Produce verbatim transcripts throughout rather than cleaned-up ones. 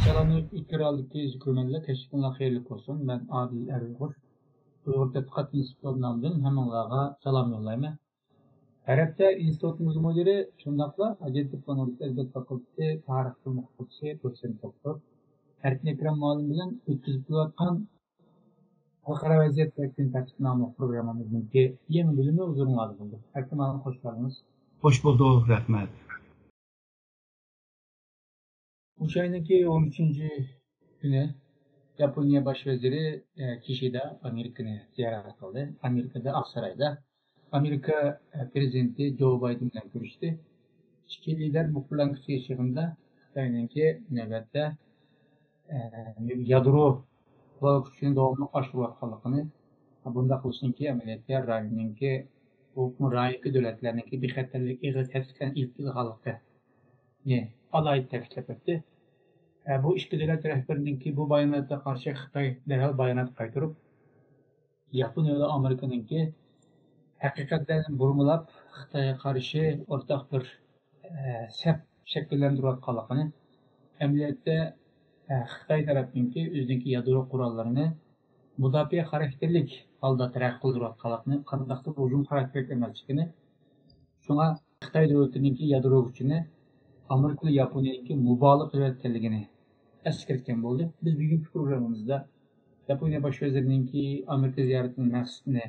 سالاملىق ئېكرانىدىكى كۆرۈرمەنلەر، كەچلىكىڭلار خەيرلىك بولسۇن. مەن ئادىل ئەرگوش. ئۇيغۇر تەتقىقات ئىنستىتۇتى نامىدىن ھەممىڭلارغا سالام يوللايمەن. ھەر ھەپتە ئىنستىتۇتىمىز مۇدىرى، شۇنداقلا ئەدەبىيات ۋە ئورۇس ئەدەبىيات فاكۇلتېتى تارىخ بۆلۈمى ئوقۇتقۇچىسى، دوتسېنت دوكتور ئەركىن ئەكرەم مۇئەللىم بىلەن ئۆتكۈزۈپ كېلىۋاتقان خەلقئارا ۋەزىيەت ۋە كۈن تەرتىپى ناملىق پروگراممىمىزنىڭكى يېڭى بۆلۈمى ھۇزۇرۇڭلاردا بولدى. ئەركىن مۇئەللىم، خوش كەلدىڭىز. خوش بولدۇق، رەھمەت. مۇشۇ ئاينىڭكى ئون ئۈچىنچى كۈنى ياپونىيە باش ۋەزىرى، ئە، كىشىدا ئامېرىكىنى زىيارەت قىلدى. ئامېرىكىدا ئاقسارايدا ئامېرىكا، ئە، پرېزىدېنتى جو بايدېن بىلەن كۆرۈشتى. ئىككى لىدەر مۇخبىرلارنىڭ كۈتۈش يىغىنىدا خىتاينىڭكى نۆۋەتتە، ئە، يادرو قورال كۈچىنى داۋاملىق ئاشۇرۇۋاتقانلىقىنى، بۇنداق قىلىشنىڭكى ئەمەلىيەتتە رايوننىڭكى، بولۇپمۇ رايوندىكى دۆلەتلەرنىڭكى بىخەتەرلىكىگە ئېغىر تەھدىتلەرنى ئېلىپ كېلىدىغانلىقىنى ئالاھىدە تەكىتلەپ ئۆتتى. ئە، بۇ ئىككى دۆلەت رەھبىرىنىڭكى بۇ باياناتىغا قارشى خىتاي دەرھال بايانات قايتۇرۇپ، ياپونىيە ۋە ئامېرىكىنىڭكى ھەقىقەتەن بۇرمىلاپ خىتايغا قارشى ئورتاق بىر، ئە، سەپ شەكىللەندۈرۈۋاتقانلىقىنى، ئەمەلىيەتتە، ئە، خىتاي تەرەپنىڭكى ئۆزىنىڭكى يادرو قوراللىرىنى مۇداپىئە خاراكتېرلىك ھالدا تەرەققىي قىلدۇرۇۋاتقانلىقىنى، قانداقتۇر ھۇجۇم خاراكتېرلىك ئەمەسلىكىنى، شۇڭا خىتاي دۆلىتىنىڭكى يادرو كۈچىنى ئامېرىكا بىلەن ياپونىيەنىڭكى مۇبالىغە قىلىۋاتقانلىقىنى ئەسكەرتكەن بولدى. بىز بۈگۈنكى پروگراممىمىزدا ياپونىيە باش ۋەزىرىنىڭكى ئامېرىكا زىيارىتىنىڭ مەقسىتىنى،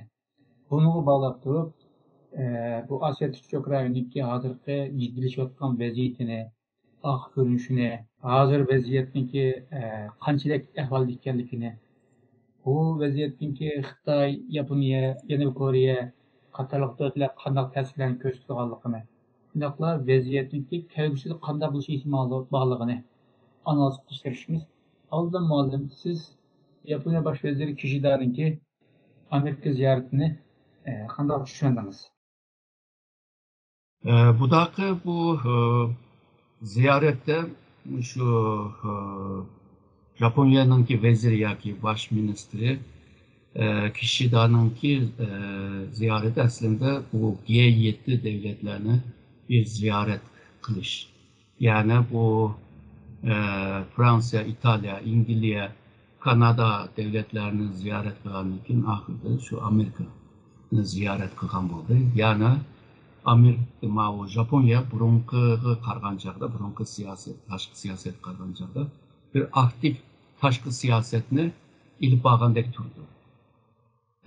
بۇنىڭغا باغلاپ تۇرۇپ، ئە، بۇ ئاسىيا تۈركچە رايونىدىكى ھازىرقى جىددىيلىشىۋاتقان ۋەزىيىتىنى، ئارقا كۆرۈنۈشىنى، ھازىر ۋەزىيەتنىڭكى، ئە، قانچىلىك ئەھۋالدا ئىكەنلىكىنى، بۇ ۋەزىيەتنىڭكى خىتاي، ياپونىيە، جەنۇبىي كورېيە قاتارلىق دۆلەتلەرگە قانداق تەسىرلەرنى كۆرسىتىدىغانلىقىنى، شۇنداقلا ۋەزىيەتنىڭكى كەلگۈسىدە قانداق بولۇش ئېھتىمالى بارلىقىنى ئانالىز قىلىشقا تىرىشىمىز. ئالدىن مۇئەللىم، سىز ياپونىيە باش ۋەزىرى كىشىدانىڭكى ئامېرىكا زىيارىتىنى، ئە، قانداق چۈشەندىڭىز؟ ئە، بۇداقى بۇ، ئە، زىيارەتتە شۇ، ئە، ياپونىيەنىڭكى ۋەزىرى ياكى باش مىنىستىرى، ئە، كىشىدانىڭكى، ئە، زىيارىتى ئەسلىندە بۇ گې يەتتە دەۋلەتلەرنى بىر زىيارەت قىلىش. يەنى بۇ، ئە، فرانسىيە، ئىتالىيە، ئەنگلىيە، كانادا دەۋلەتلەرنى زىيارەت قىلغاندىن كېيىن، ئاخىرىدا شۇ ئامېرىكىنى زىيارەت قىلغان بولدى. يەنى ئامېرىكا، ماۋۇ ياپونىيە بۇرۇنقىغا قارىغان چاغدا، بۇرۇنقى سىياسەت، تاشقى سىياسەتكە قارىغان چاغدا بىر ئاكتىپ تاشقى سىياسەتنى ئېلىپ بارغاندەك تۇرىدۇ.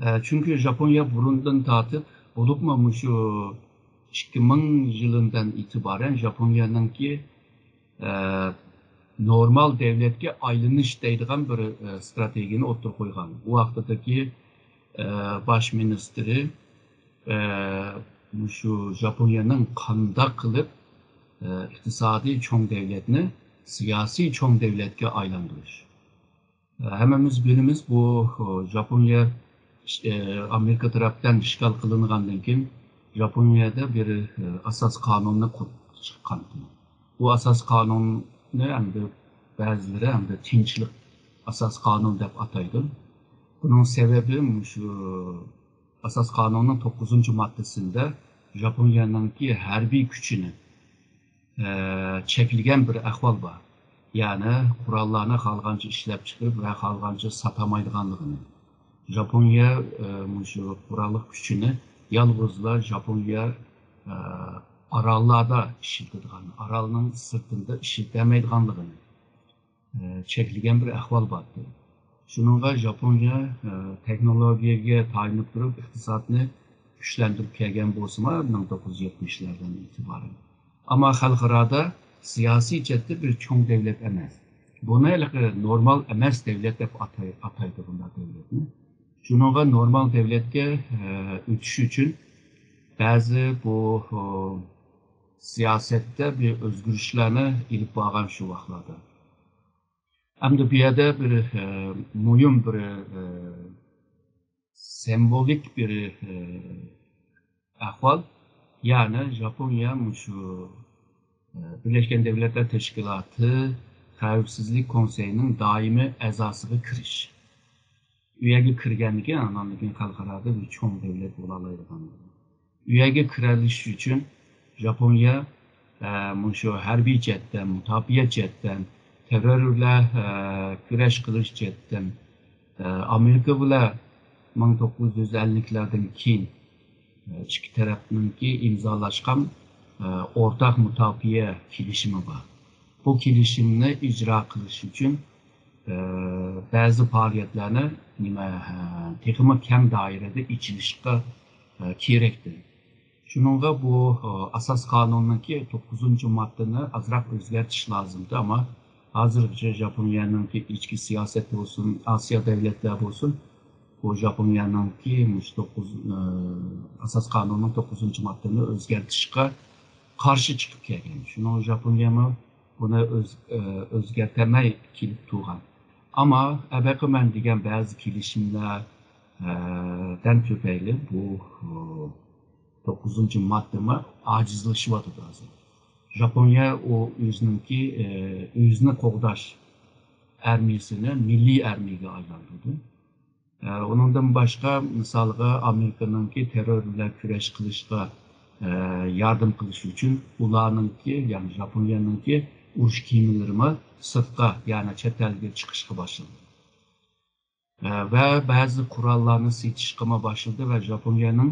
ئە، چۈنكى ياپونىيە بۇرۇندىن تارتىپ، بولۇپمۇ مۇشۇ ئىككى مىڭ يىلىندىن ئېتىبارەن ياپونىيەنىڭكى، ئە، نورمال دەۋلەتكە ئايلىنىش دەيدىغان بىر، ئە، ستراتېگىيەنى ئوتتۇرىغا قويغان. ئۇ ۋاقتىدىكى، ئە، باش مىنىستىرى، ئە، مۇشۇ ياپونىيەنىڭ قانداق قىلىپ، ئە، ئىقتىسادىي چوڭ دەۋلەتنى سىياسىي چوڭ دەۋلەتكە ئايلاندۇرۇش. ھەممىمىز بىلىمىز، بۇ، ياپونىيە، ئامېرىكا تەرەپتىن ئىشغال قىلىنغاندىن كېيىن، ياپونىيەدە بىر، ئاساس قانۇننى قۇرۇپ چىققان. بۇ ئاساس قانۇننى ئەمدى بەزىلىرى ئەمدى تىنچلىق ئاساس قانۇن دەپ ئاتايدۇ. بۇنىڭ سەۋەبى مۇشۇ ئاساس قانۇننىڭ توققۇزىنچى ماددىسىندە ياپونىيەنىڭكى ھەربىي كۈچىنى ئە، چەكلىگەن بىر ئەھۋال بار. يەنى قوراللارنى خالىغانچە ئىشلەپچىقىرىپ ۋە خالىغانچە ساتالمايدىغانلىقىنى. ياپونىيە، ئە، مۇشۇ قوراللىق كۈچىنى يالغۇزلا ياپونىيە، ئە، ئاراللاردا ئىشلىتىدىغان، ئارالنىڭ سىرتىدا ئىشلىتەلمەيدىغانلىقىنى. ئە، چەكلىگەن بىر ئەھۋال بار ئىدى. شۇنىڭغا ياپونىيە، ئە، تېخنولوگىيەگە تايىنىپ تۇرۇپ، ئىقتىسادنى كۈچلەندۈرۈپ كەلگەن بولسىمۇ، مىڭ توققۇز يۈز يەتمىشلەردىن ئېتىبارەن. ئەمما خەلقئارادا سىياسىي جەھەتتە بىر چوڭ دەۋلەت ئەمەس. بۇنى ھېلىقى نورمال ئەمەس دەۋلەت دەپ ئاتاي-، ئاتايدۇ بۇنداق دەۋلەتنى. شۇنىڭغا نورمال دەۋلەتكە، ئە، ئۆتۈش ئۈچۈن بەزى بۇ، ئۇ، سىياسەتتە بىر ئۆزگىرىشلەرنى ئېلىپ بارغان شۇ ۋاقىتلاردا. ئەمدى بۇ يەردە بىر، ئە، مۇھىم بىر، ئە، سىمۋولىك بىر، ئە، ئەھۋال. يەنى ياپونىيە مۇشۇ، ئە، بىرلەشكەن دۆلەتلەر تەشكىلاتى خەۋپسىزلىك كونسېيىنىڭ دائىمىي ئەزاسىغا كىرىش. ئۇ يەرگە كىرگەندىن كېيىن، ئاندىن كېيىن خەلقئارادا بىر چوڭ دۆلەت بولالايدىغان. ئۇ يەرگە كىرەلىشىش ئۈچۈن ياپونىيە، ئە، مۇشۇ ھەربىي جەھەتتىن، مۇداپىئە جەھەتتىن، تېررور بىلەن، ئە، كۈرەش قىلىش جەھەتتىن، ئە، ئامېرىكا بىلەن مىڭ توققۇز يۈز ئەللىكلەردىن كېيىن، ئە، ئىككى تەرەپنىڭكى ئىمزالاشقان، ئە، ئورتاق مۇداپىئە كېلىشىمى بار. بۇ كېلىشىمنى ئىجرا قىلىش ئۈچۈن، ئە، بەزى پائالىيەتلەرنى نېمە، ئە، تېخىمۇ كەڭ دائىرىدە ئېچىلىشقا، ئە، كېرەكتى. شۇنىڭغا بۇ، ئاساس قانۇننىڭكى توققۇزىنچى ماددىنى ئازراق ئۆزگەرتىش لازىمدى، ئەمما ھازىرغىچە ژاپونىيەنىڭكى ئىچكى سىياسەت بولسۇن، ئاسىيا دۆلەتلەر بولسۇن، بۇ ژاپونىيەنىڭكى مۇشۇ توققۇز، ئاساس قانۇننىڭ توققۇزىنچى ماددىنى ئۆزگەرتىشكە قارشى چىقىپ كەلگەن. شۇنىڭ ژاپونىيەمۇ بۇنى ئۆز-، ئۆزگەرتەلمەي كېلىپ تۇرغان. ئەمما ئەبەقە مەن دېگەن بەزى كېلىشىملەردىن تۈپەيلى بۇ، توققۇزىنچى ماددىمۇ ئاجىزلىشىۋاتىدۇ ھازىر. ژاپونىيە ئۇ ئۆزىنىڭكى، ئە، ئۆزىنى قوغداش ئارمىيىسىنى مىللىي ئارمىيىگە ئايلاندۇردى. ئە، ئۇنىڭدىن باشقا، مىسالغا، ئامېرىكىنىڭكى تېررور بىلەن كۈرەش قىلىشقا، ئە، ياردەم قىلىش ئۈچۈن ئۇلارنىڭكى، يەنى ژاپونىيەنىڭكى ئۇرۇش كېمىلىرىمۇ سىرتقا، يەنى چەت ئەلگە چىقىشقا باشلىدى. ئە، ۋە بەزى قوراللارنى سېتىشقىمۇ باشلىدى ۋە ژاپونىيەنىڭ،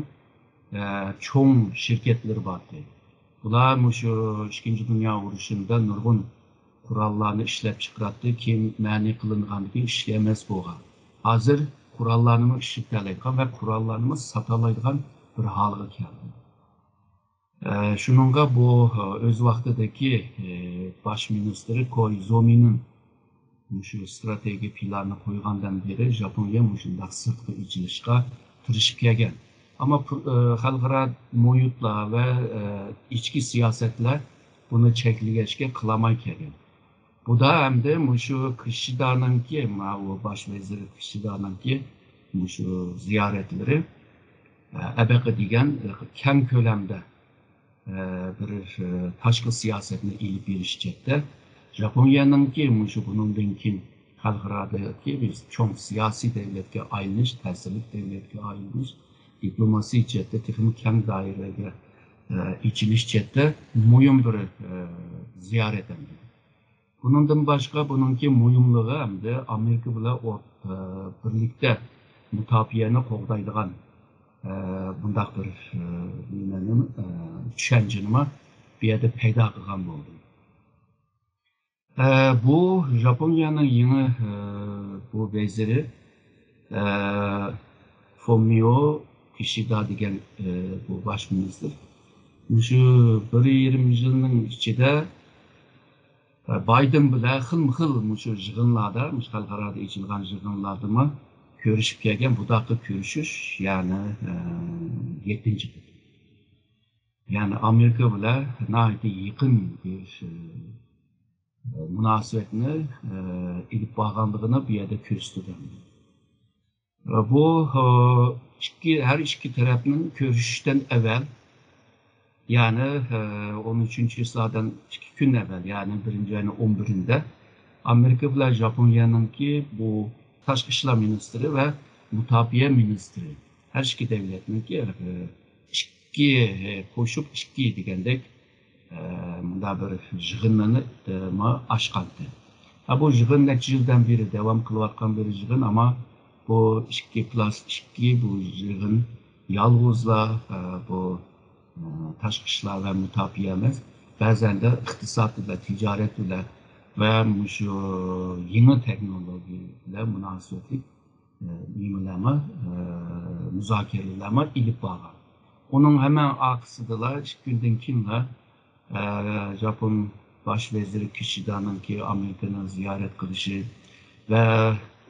ئە، چوڭ شىركەتلىرى بار ئىدى. بۇلار مۇشۇ ئىككىنچى دۇنيا ئۇرۇشىدا نۇرغۇن قوراللارنى ئىشلەپ چىقىراتتى، كېيىن مەنئى قىلىنغاندىن كېيىن ئىشلىيەلمەس بولغان. ھازىر قوراللارنىمۇ ئىشلىتەلەيدىغان ۋە قوراللارنىمۇ ساتالايدىغان بىر ھالغا كەلدى. ئە، شۇنىڭغا بۇ، ئە، ئۆز ۋاقتىدىكى، ئە، باش مىنىستىرى كويزومىنىڭ مۇشۇ ئىستراتېگىيە پىلانىنى قويغاندىن بېرى ژاپونىيە مۇشۇنداق سىرتقا ئېچىلىشقا تىرىشىپ كەلگەن. ئەمما پۇ-، ئە، خەلقئارا مۇھىتلار ۋە، ئە، ئىچكى سىياسەتلەر بۇنى چەكلىگەچكە قىلالماي كەلگەن. بۇدا ئەمدى مۇشۇ كىشىدانىڭكى، ماۋۇ باش ۋەزىر كىشىدانىڭكى مۇشۇ زىيارەتلىرى، ئە، ئەبەقە دېگەن، ئە، كەڭ كۆلەمدە، ئە، بىر، ئە، تاشقى سىياسەتنى ئېلىپ بېرىش جەھەتتە ژاپونىيەنىڭكى مۇشۇ بۇنىڭدىن كېيىن خەلقئارادىكى بىر چوڭ سىياسىي دەۋلەتكە ئايلىنىش، تەسىرلىك دەۋلەتكە ئايلىنىش، دىپلوماسىي جەھەتتە تېخىمۇ كەڭ دائىرىگە، ئە، ئېچىلىش جەھەتتە مۇھىم بىر، ئە، زىيارەت ئەمدى. بۇنىڭدىن باشقا بۇنىڭكى مۇھىملىقى ئەمدى ئامېرىكا بىلەن ئوت-، ئە، بىرلىكتە مۇداپىئەنى قوغدايدىغان، ئە، بۇنداق بىر، ئە، نېمىنى، ئە، چۈشەنچىنىمۇ بۇ يەردە پەيدا قىلغان بولدى. ئە، بۇ ژاپونىيەنىڭ يېڭى، ئە، بۇ ۋەزىرى، ئە، فومىيو كىشىدا دېگەن، ئە، بۇ باش مىنىستىر. مۇشۇ بىر يېرىم يىلنىڭ ئىچىدە، ئە، بايدېن بىلەن خىلمۇ خىل مۇشۇ يىغىنلاردا، مۇشۇ خەلقئارادا ئېچىلغان يىغىنلاردىمۇ كۆرۈشۈپ كەلگەن. بۇنداققا كۆرۈشۈش، يەنى، ئە، يەتتىنچى قېتىم. يەنى ئامېرىكا بىلەن ناھايىتى يېقىن بىر، ئە، مۇناسىۋەتنى، ئە، ئېلىپ بارغانلىقىنى بۇ يەردە كۆرسىتىدۇ. بۇ، ئە، ئىككى، ھەر ئىككى تەرەپنىڭ كۆرۈشۈشتىن ئەۋەل، يەنى، ئە، ئون ئۈچىنچى چىسلادىن ئىككى كۈن ئەۋەل، يەنى بىرىنچى ئاينىڭ ئون بىرىنچىسىدە ئامېرىكا بىلەن ژاپونىيەنىڭكى بۇ تاشقى ئىشلار مىنىستىرى ۋە مۇداپىئە مىنىستىرى، ھەر ئىككى دەۋلەتنىڭكى، ئە، ئىككى، ئە، قوشۇپ ئىككى دېگەندەك، ئە، مۇنداق بىر يىغىننى، ئە، ما ئاچقانتى. ھە، بۇ يىغىن نەچچە يىلدىن بېرى داۋام قىلىۋاتقان بىر يىغىن، ئەمما بۇ ئىككى پلاس ئىككى بۇ يىغىن يالغۇزلا، ئە، بۇ، ئە، تاشقى ئىشلار ۋە مۇداپىئە ئەمەس، بەزەندە ئىقتىساد ۋە تىجارەت بىلەن ۋە مۇشۇ يېڭى تېخنولوگىيە بىلەن مۇناسىۋەتلىك، ئە، نېمىلەرمۇ، ئە، مۇزاكىرىلەرمۇ ئېلىپ بارغان. ئۇنىڭ ھەممە ئارقىسىدىلا ئىككى كۈندىن كېيىنلا، ئە، ژاپون باش ۋەزىرى كىشىدانىڭكى ئامېرىكىنى زىيارەت قىلىشى ۋە،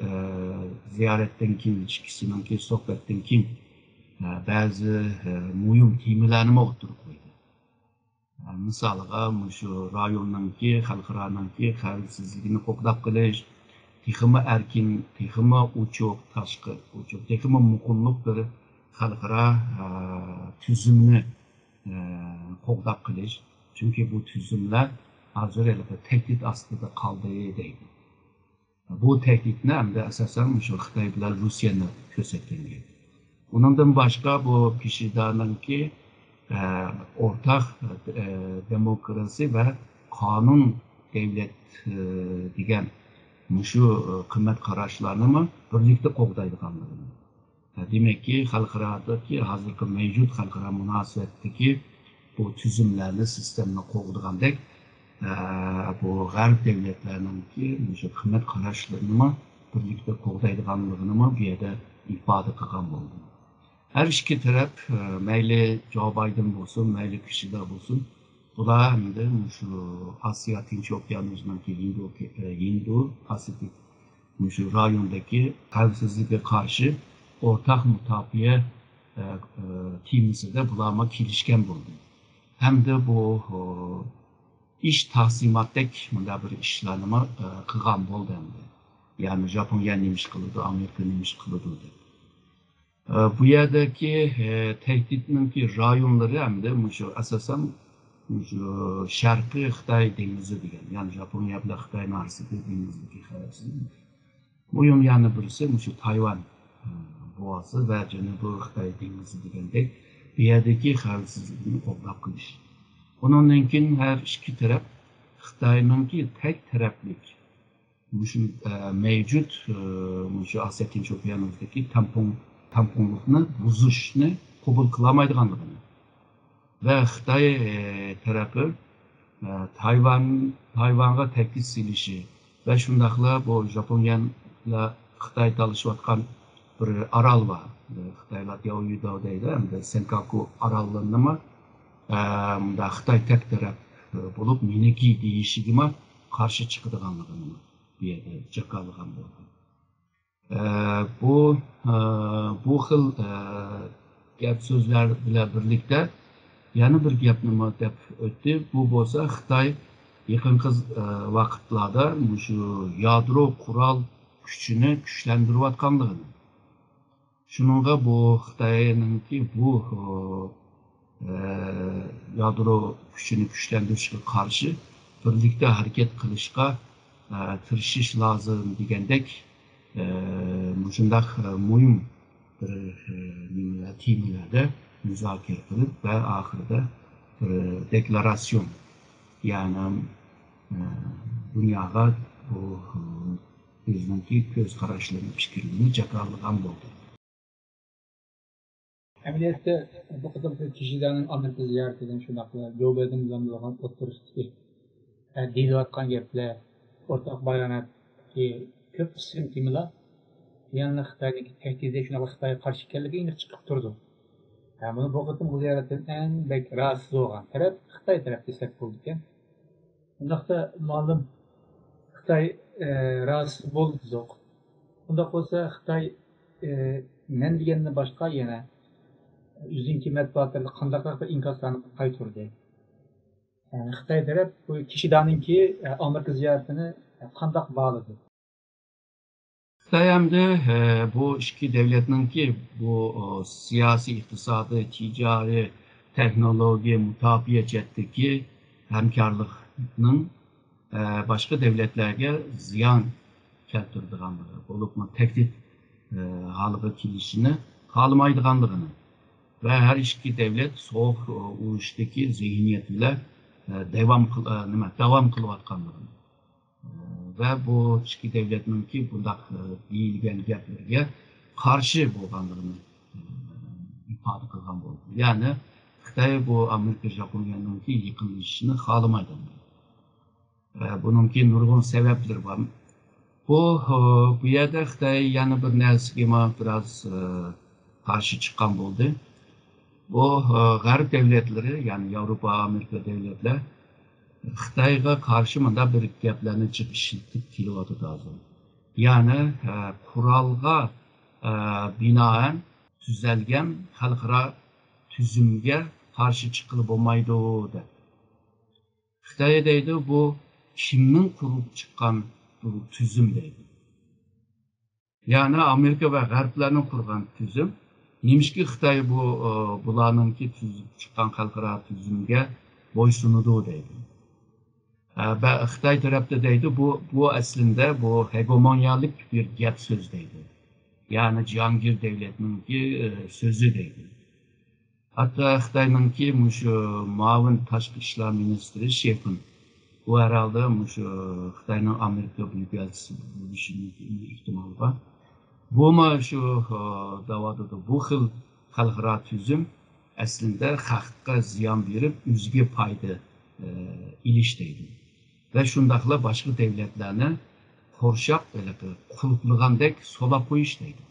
ئە، زىيارەتتىن كېيىن ئىككىسىنىڭكى سۆھبەتتىن كېيىن، ئە، بەزى، ئە، مۇھىم تېمىلارنىمۇ ئوتتۇرىغا قويدى. ئە، مىسالغا، مۇشۇ رايوننىڭكى، خەلقئارانىڭكى خەۋپسىزلىكىنى قوغداپ قېلىش، تېخىمۇ ئەركىن، تېخىمۇ ئوچۇق، تاشقى ئوچۇق، تېخىمۇ مۇقىملىق بىر خەلقئارا، ئە، تۈزۈمنى، ئە، قوغداپ قېلىش. چۈنكى بۇ تۈزۈملەر ھازىر ھېلىقى تەھدىت ئاستىدا قالدى دەيدۇ. بۇ تەھدىتنى ئەمدى ئاساسەن مۇشۇ خىتاي بىلەن روسىيەنى كۆرسەتكەن گەپ. ئۇنىڭدىن باشقا بۇ كىشىدانىڭكى، ئە، ئورتاق، ئە، دېموكراسىيە ۋە قانۇن، دۆلەت، ئى، دېگەن مۇشۇ، ئى، قىممەت قاراشلارنىمۇ بىرلىكتە قوغدايدىغانلىقىنى. ھە، دېمەككى، خەلقئارادىكى ھازىرقى مەۋجۇت خەلقئارا مۇناسىۋەتتىكى بۇ تۈزۈملەرنى، سىستېمىنى قوغدىغاندەك، ئە، بۇ غەرب دۆلەتلەرنىڭكى مۇشۇ قىممەت قاراشلىرىنىمۇ بىرلىكتە قوغدايدىغانلىقىنىمۇ بۇ يەردە ئىپادە قىلغان بولدى. ھەر ئىككى تەرەپ، ئە، مەيلى جو بايدېن بولسۇن، مەيلى كىشىدا بولسۇن، بۇلار ھەمدە مۇشۇ ئاسىيا تىنچ ئوكيانۇسىنىڭكى ھىندى ئوكي-، ئە، ھىندى پاسىفىك مۇشۇ رايوندىكى خەۋپسىزلىككە قارشى ئورتاق مۇداپىئە، ئە، ئە، تېمىسىدا بۇلارمۇ كېلىشكەن بولدى. ھەمدە بۇ، ئۇ، ئىش تەقسىماتتەك مۇنداق بىر ئىشلارنىمۇ، ئە، قىلغان بولدى ھەمدە. يەنى ژاپونىيە نېمە ئىش قىلىدۇ، ئامېرىكا نېمە ئىش قىلىدۇ دەپ. ئە، بۇ يەردىكى، ئە، تەھدىتنىڭكى رايونلىرى ھەمدە مۇشۇ ئاساسەن مۇشۇ شەرقىي خىتاي دېڭىزى دېگەن، يەنى ژاپونىيە بىلەن خىتاينىڭ ئارىسىدىكى دېڭىزدىكى خەۋپسىزلىك. مۇھىم يەنە بىرسى مۇشۇ تايۋان، ئە، بوغازى ۋە جەنۇبىي خىتاي دېڭىزى دېگەندەك بۇ يەردىكى خەۋپسىزلىكنى قوغداپ قېلىش. ئۇنىڭدىن كېيىن ھەر ئىككى تەرەپ خىتاينىڭكى تەك تەرەپلىك مۇشۇ، ئە، مەۋجۇت، ئە، مۇشۇ ئاسىيا تىنچ ئوكيانۇسىدىكى تەڭپۇڭ-، تەڭپۇڭلۇقنى بۇزۇشنى قوبۇل قىلالمايدىغانلىقىنى ۋە خىتاي، ئە، تەرەپى، ئە، تايۋان، تايۋانغا تەھدىت سېلىشى ۋە شۇنداقلا بۇ ژاپونىيە بىلەن خىتاي تالىشىۋاتقان بىر ئارال بار. خىتايلار دياۋيۈداۋ دەيدۇ، ھەمدە سېنكاكۇ ئاراللىرىنىمۇ، ئە، مۇنداق خىتاي تەك تەرەپ، ئە، بولۇپ مېنىكى دېيىشىگىمۇ قارشى چىقىدىغانلىقىنى بۇ يەردە جاكارلىغان بولدى. ئە، بۇ، ئە، بۇ خىل، ئە، گەپ سۆزلەر بىلەن بىرلىكتە يەنە بىر گەپنىمۇ دەپ ئۆتتى. بۇ بولسا خىتاي يېقىنقى، ئە، ۋاقىتلاردا مۇشۇ يادرو قورال كۈچىنى كۈچلەندۈرۈۋاتقانلىقىنى، شۇنىڭغا بۇ خىتاينىڭكى بۇ، ئە، يادرو كۈچىنى كۈچلەندۈرۈشكە قارشى بىرلىكتە ھەرىكەت قىلىشقا، ئە، تىرىشىش لازىم دېگەندەك، ئە، مۇشۇنداق، ئە، مۇھىم بىر، ئە، نېمىلەر، تېمىلاردا مۇزاكىرە قىلىپ ۋە ئاخىرىدا بىر دېكلاراتسىيون، يەنى، ئە، دۇنياغا بۇ، ئە، ئۆزىنىڭكى كۆز قاراشلىرىنى، پىكىرلىرىنى جاكارلىغان بولدى. ئەمەلىيەتتە، بۇ قېتىمقى كىشىدانىڭ ئامېرىكا زىيارىتىدىن، شۇنداقلا جو بايدېن بىلەن بولغان ئوتتۇرىسىدىكى، ئە، دېيىلىۋاتقان گەپلەر، ئورتاق باياناتتىكى كۆپ قىسىم تېمىلار يەنىلا خىتاينىڭكى تەھدىتى، شۇنداقلا خىتايغا قارشى ئىكەنلىكى ئېنىق چىقىپ تۇرىدۇ. ھە، بۇنى بۇ قېتىمقى زىيارەتتىن ئەڭ بەك راھەتسىز بولغان تەرەپ خىتاي تەرەپ دېسەك بولىدىكەن. ئۇنداقتا مۇئەللىم، خىتاي، ئە، راھەتسىز بولدى جۇق. ئۇنداق بولسا خىتاي، ئە، مەن دېگەندىن باشقا يەنە ئۆزىنىڭكى مەتبۇئاتلىرىدا قانداقراق بىر ئىنكاسلارنى قايتۇردى؟ ئە، خىتاي تەرەپ بۇ كىشىدانىڭكى، ئە، ئامېرىكا زىيارىتىنى، ئە، قانداق باھالىدى؟ خىتاي ئەمدى، ئە، بۇ ئىككى دۆلەتنىڭكى بۇ، ئۇ، سىياسىي، ئىقتىسادىي، تىجارىي، تېخنولوگىيە، مۇداپىئە جەھەتتىكى ھەمكارلىقنىڭ، ئە، باشقا دۆلەتلەرگە زىيان كەلتۈرىدىغانلىقى، بولۇپمۇ تەھدىت، ئە، ھالىغا كېلىشىنى خالىمايدىغانلىقىنى ۋە ھەر ئىككى دۆلەت سوغۇق، ئۇ، ئۇرۇشتىكى زېھنىيەت بىلەن، ئە، داۋام قىل-، ئە، نېمە، داۋام قىلىۋاتقانلىقىنى، ۋە بۇ ئىككى دۆلەتنىڭكى بۇنداق، ئە، دېيىلگەن گەپلەرگە قارشى بولغانلىقىنى، ئە، ئىپادە قىلغان بولدى. يەنى خىتاي بۇ ئامېرىكا ژاپونىيەنىڭكى يېقىنلىشىشىنى خالىمايدۇ. ئە، بۇنىڭكى نۇرغۇن سەۋەبلىرى بار. بۇ، ئە، بۇ يەردە خىتاي يەنە بىر نەرسىگىمۇ بىراز، ئە، قارشى چىققان بولدى. بۇ، ئە، غەرب دۆلەتلىرى، يەنى ياۋروپا، ئامېرىكا دۆلەتلەر خىتايغا قارشى مۇنداق بىر گەپلەرنى جىق ئىشلىتىپ كېلىۋاتىدۇ ھازىر. يەنى، ئە، قورالغا، ئە، بىنائەن تۈزەلگەن خەلقئارا تۈزۈمگە قارشى چىققىلى بولمايدۇ دەپ. خىتاي دەيدۇ، بۇ كىمنىڭ قۇرۇپ چىققان بۇ تۈزۈم دەيدۇ. يەنى ئامېرىكا ۋە غەربلەرنىڭ قۇرغان تۈزۈم. نېمىشقا خىتاي بۇ، ئە، بۇلارنىڭكى تۈزۈپ چىققان خەلقئارا تۈزۈمگە بويسۇنىدۇ دەيدۇ. ئە، بە-، خىتاي تەرەپتە دەيدۇ، بۇ، بۇ ئەسلىندە بۇ ھېگېمونىيەلىك بىر گەپ سۆز دەيدۇ. يەنى جىھانگىر دۆلەتنىڭكى، ئە، سۆزى دەيدۇ. ھەتتا خىتاينىڭكى مۇشۇ مۇئاۋىن تاشقى ئىشلار مىنىستىرى شېفېن، بۇ ھەرھالدا مۇشۇ خىتاينىڭ ئامېرىكا بىرىكاتسىسى بولۇشىنىڭ ئېھتىمالى بار. بۇمۇ شۇ، ئە، دەۋاتىدۇ. بۇ خىل خەلقئارا تۈزۈم ئەسلىندە خەلققە زىيان بېرىپ، ئۆزىگە پايدا، ئە، ئېلىش دەيدۇ. ۋە شۇنداقلا باشقا دەۋلەتلەرنى قورشاپ، ھېلىقى قۇلۇپلىغاندەك سولاپ قويۇش دەيدۇ.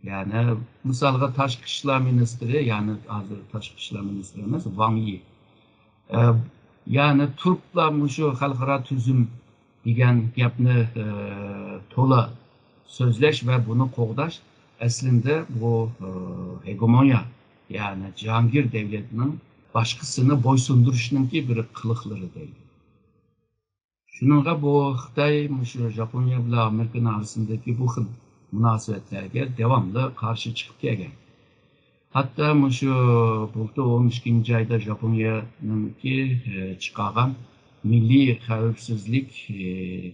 يەنى، مىسالغا، تاشقى ئىشلار مىنىستىرى، يەنى ھازىر تاشقى ئىشلار مىنىستىرى ئەمەس، ۋاڭ يى. ئە، يەنى تۇرۇپلا مۇشۇ خەلقئارا تۈزۈم دېگەن گەپنى، ئە، تولا سۆزلەش ۋە بۇنى قوغداش ئەسلىندە بۇ، ئە، ھېگېمونىيە، يەنى جاھانگىر دەۋلەتنىڭ باشقىسىنى بويسۇندۇرۇشنىڭكى بىر قىلىقلىرى دەيدۇ. شۇنىڭغا بۇ خىتاي مۇشۇ ژاپونىيە بىلەن ئامېرىكىنىڭ ئارىسىندىكى بۇ خىل مۇناسىۋەتلەرگە داۋاملىق قارشى چىقىپ كەلگەن. ھەتتا مۇشۇ بۇلتۇر ئون ئىككىنچى ئايدا ژاپونىيەنىڭكى، ئى، چىقارغان مىللىي خەۋپسىزلىك، ئى،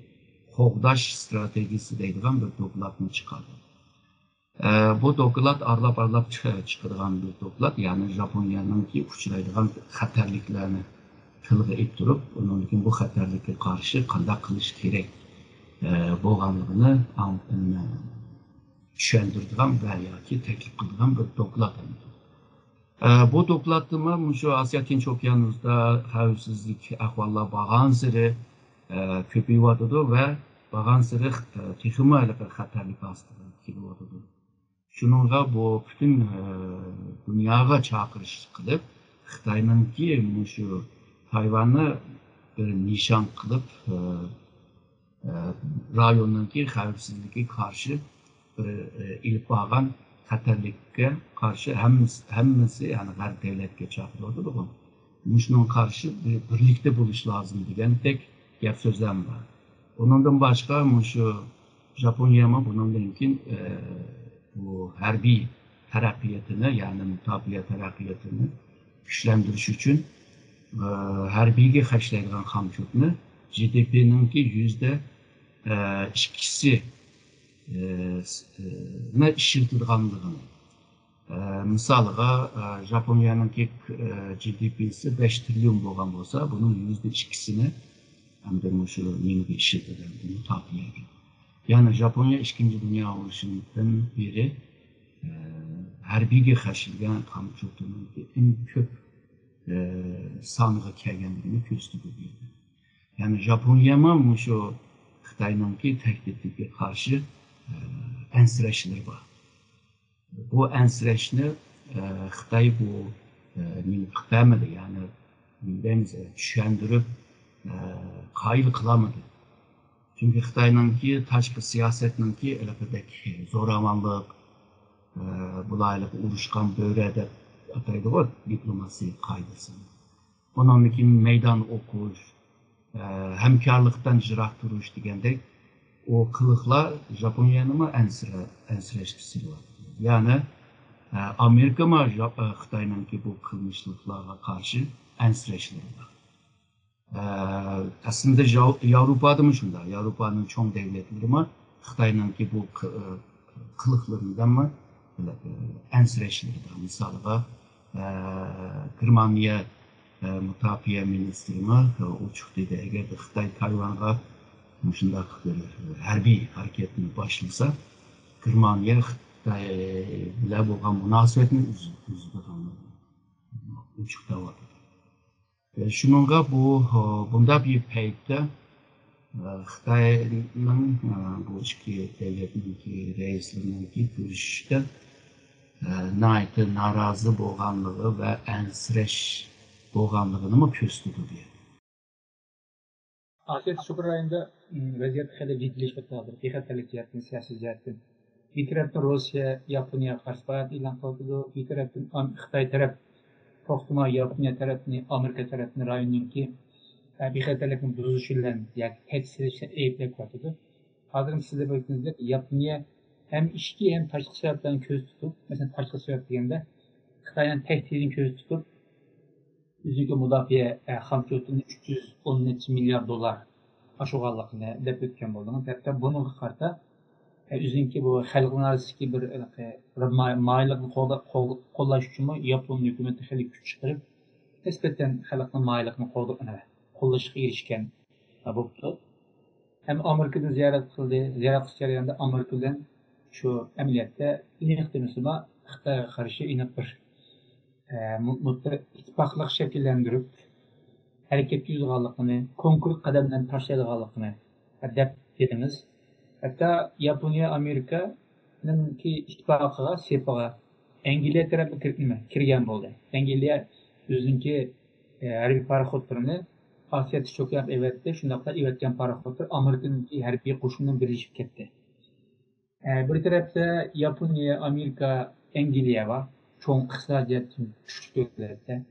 قوغداش ئىستراتېگىيىسى دەيدىغان بىر دوكلاتنى چىقاردى. ئە، بۇ دوكلات ئارىلاپ-ئارىلاپ چىقىدىغان بىر دوكلات، يەنى ژاپونىيەنىڭكى ئۇچرايدىغان خەتەرلىكلەرنى تىلغا ئېلىپ تۇرۇپ، ئۇنىڭدىن كېيىن بۇ خەتەرلىككە قارشى قانداق قىلىش كېرەك، ئە، بولغانلىقىنى ئاڭ-، ئە، چۈشەندۈرىدىغان ۋە ياكى تەكلىپ قىلىدىغان بىر دوكلات. ئە، بۇ دوكلاتتىمۇ مۇشۇ ئاسىيا تىنچ ئوكيانۇسىدا خەۋپسىزلىك ئەھۋاللار بارغانسېرى، ئە، كۆپىيىۋاتىدۇ ۋە بارغانسېرى، ئە، تېخىمۇ ھېلىقى خەتەرلىك ئاستىغا كېلىۋاتىدۇ. شۇنىڭغا بۇ پۈتۈن، ئە، دۇنياغا چاقىرىش قىلىپ، خىتاينىڭكى مۇشۇ تايۋاننى بىر نىشان قىلىپ، ئە، ئە، رايوننىڭكى خەۋپسىزلىكىگە قارشى بىر، ئە، ئېلىپ بارغان خەتەرلىككە قارشى ھەممىسى، ھەممىسى، يەنى غەرب دەۋلەتكە چاقىرىۋاتىدىغۇ. مۇشۇنىڭغا قارشى بىر بىرلىكتە بولۇش لازىم دېگەندەك گەپ سۆزلەرمۇ بار. ئۇنىڭدىن باشقا مۇشۇ ژاپونىيەمۇ بۇنىڭدىن كېيىن، ئە، بۇ ھەربىي تەرەققىياتىنى، يەنى مۇداپىئە تەرەققىياتىنى كۈچلەندۈرۈش ئۈچۈن، ئە، ھەربىيگە خەجلەيدىغان خامچوتنى جى دى پىنىڭكى يۈزدە، ئە، ئىككىسى، ئە، س-، ئە، نى ئىشلىتىدىغانلىقىنى، ئە، مىسالىغا، ئە، ژاپونىيەنىڭكى، ئە، جى دى پىسى بەش تىرىليون بولغان بولسا، بۇنىڭ يۈزدە ئىككىسىنى ئەمدى مۇشۇ نېمىگە ئىشلىتىدۇ، مۇداپىئەگە. يەنى ژاپونىيە ئىككىنچى دۇنيا ئۇرۇشىدىن بېرى، ئە، ھەربىيگە خەجلىگەن خامچوتىنىڭكى ئەڭ كۆپ، ئە، سانىغا كەلگەنلىكىنى كۆرسىتىدۇ بۇ يەردە. يەنى ژاپونىيەمۇ مۇشۇ خىتاينىڭكى تەھدىتىگە قارشى، ئە، ئەنسىرەشلىرى بار. بۇ ئەنسىرەشنى، ئە، خىتاي بۇ، ئە، نېمە قىلىپ بەرمىدى، يەنى نېمە دەيمىز، ئە، چۈشەندۈرۈپ، ئە، قايىل قىلالمىدى. چۈنكى خىتاينىڭكى تاشقى سىياسەتنىڭكى ھېلىقىدەك زوراۋانلىق، ئە، بۇلار ھېلىقى ئۇرۇشقان بۆرە دەپ ئاتايدىغۇ دىپلوماسىيە قائىدىسىنى. ئۇنىڭدىن كېيىن مەيدان ئوقۇش، ئە، ھەمكارلىقتىن يىراق تۇرۇش دېگەندەك، ئۇ قىلىقلار ژاپونىيەنىمۇ ئەنسىرە-، ئەنسىرەشكە سېلىۋاتىدۇ. يەنى، ئە، ئامېرىكىمۇ ژا-، ئە، خىتاينىڭكى بۇ قىلمىشلىقلارغا قارشى ئەنسىرەشلىرى بار. ئە، ئەسلىدە ياۋ-، ياۋروپادىمۇ شۇنداق. ياۋروپانىڭ چوڭ دەۋلەتلىرىمۇ خىتاينىڭكى بۇ قى-، قىلىقلىرىدىنمۇ، ئە، ئەنسىرەشلىرى بار. مىسالىغا، ئە، گېرمانىيە، ئە، مۇداپىئە مىنىستىرىمۇ، ئە، ئوچۇق دېدى، ئەگەر خىتاي تايۋانغا مۇشۇنداق بىر ھەربىي ھەرىكەتنى باشلىسا، گېرمانىيە خىتاي بىلەن بولغان مۇناسىۋەتنى ئۈز-، ئۈزىدىغانلىقىنى ئوچۇق دەۋاتىدۇ. شۇنىڭغا بۇ، بۇنداق بىر پەيتتە، خىتاينىڭ بۇ ئىككى دۆلەتنىڭكى رەئىسلىرىنىڭكى كۆرۈشۈشتە ناھايىتى نارازى بولغانلىقى ۋە ئەنسىرەش بولغانلىقىنىمۇ كۆرسىتىدۇ بۇ يەردە. ئاسىيا سۇپرا رايونىدا، م، ۋەزىيەت خېلى جىددىيلىشىۋاتىدۇ ھازىر. بىخەتەرلىك جەھەتتىن، سىياسىي جەھەتتىن. بىر تەرەپتىن روسىيە ياپونىيەگە قارشى پائالىيەت ئېلان قىلىۋاتىدۇ، بىر تەرەپتىن ئام-، خىتاي تەرەپ توختىماي ياپونىيە تەرەپنى، ئامېرىكا تەرەپنى رايوننىڭكى، ئە، بىخەتەرلىكنى بۇزۇشى بىلەن ياكى تەھدىت سېلىش بىلەن ئەيىبلەپ كېلىۋاتىدۇ. ھازىر سىز دەپ ئۆتكىنىڭىزدەك ياپونىيە ھەم ئىچكى ھەم تاشقى سەۋەبلەرنى كۆزدە تۇتۇپ، مەسىلەن، تاشقى سەۋەب دېگەندە خىتاينىڭ تەھدىتىنى كۆزدە تۇتۇپ، ئۆزىنىڭكى مۇداپىئە، ئە، خامچوتىنى ئۈچ يۈز ئون نەچچە مىليارد دوللار ئاشۇرغانلىقىنى دەپ ئۆتكەن بولدىڭىز. ھەتتا بۇنىڭغا قارىتا، ئە، ئۆزىنىڭكى بۇ خەلقنىڭ ئارىسىدىكى بىر، ھېلىقى، بىر ما-، مايىللىقنى قوغدا-، قوغ-، قوللاش ئۈچۈنمۇ ياپون ھۆكۈمىتى خېلى كۈچ چىقىرىپ، نىسبەتەن خەلقنىڭ مايىللىقىنى قوغدا-، ئە، قوللىشىشقا ئېرىشكەن بوپتۇ. ھەم ئامېرىكىنى زىيارەت قىلدى. زىيارەت قىلىش جەريانىدا ئامېرىكا بىلەن شۇ ئەمەلىيەتتە ئېنىق دېمىسىمۇ خىتايغا قارشى ئېنىق بىر ئە، مۇ-، مۇتلەق ئىتتىپاقلىق شەكىللەندۈرۈپ، ھەرىكەتكە يۈزىدىغانلىقىنى، كونكرېت قەدەملەرنى تاشلايدىغانلىقىنى دەپ دېدىڭىز. ھەتتا ياپونىيە ئامېرىكانىڭكى ئىتتىپاقىغا، سېپىغا ئەنگلىيە تەرەپمۇ كىر-، نېمە، كىرگەن بولدى. ئەنگلىيە ئۆزىنىڭكى، ئە، ھەربىي پاراخوتلىرىنى ئاسىيا تىنچ ئوكيانغا ئەۋەتتى، شۇنداقلا ئەۋەتكەن پاراخوتلار ئامېرىكىنىڭكى ھەربىي قوشۇنى بىلەن بىرلىشىپ كەتتى. ئە، بىر تەرەپتە ياپونىيە، ئامېرىكا، ئەنگلىيە بار. چوڭ ئىقتىسادىي جەھەتتىن كۈچلۈك دۆلەتلەر.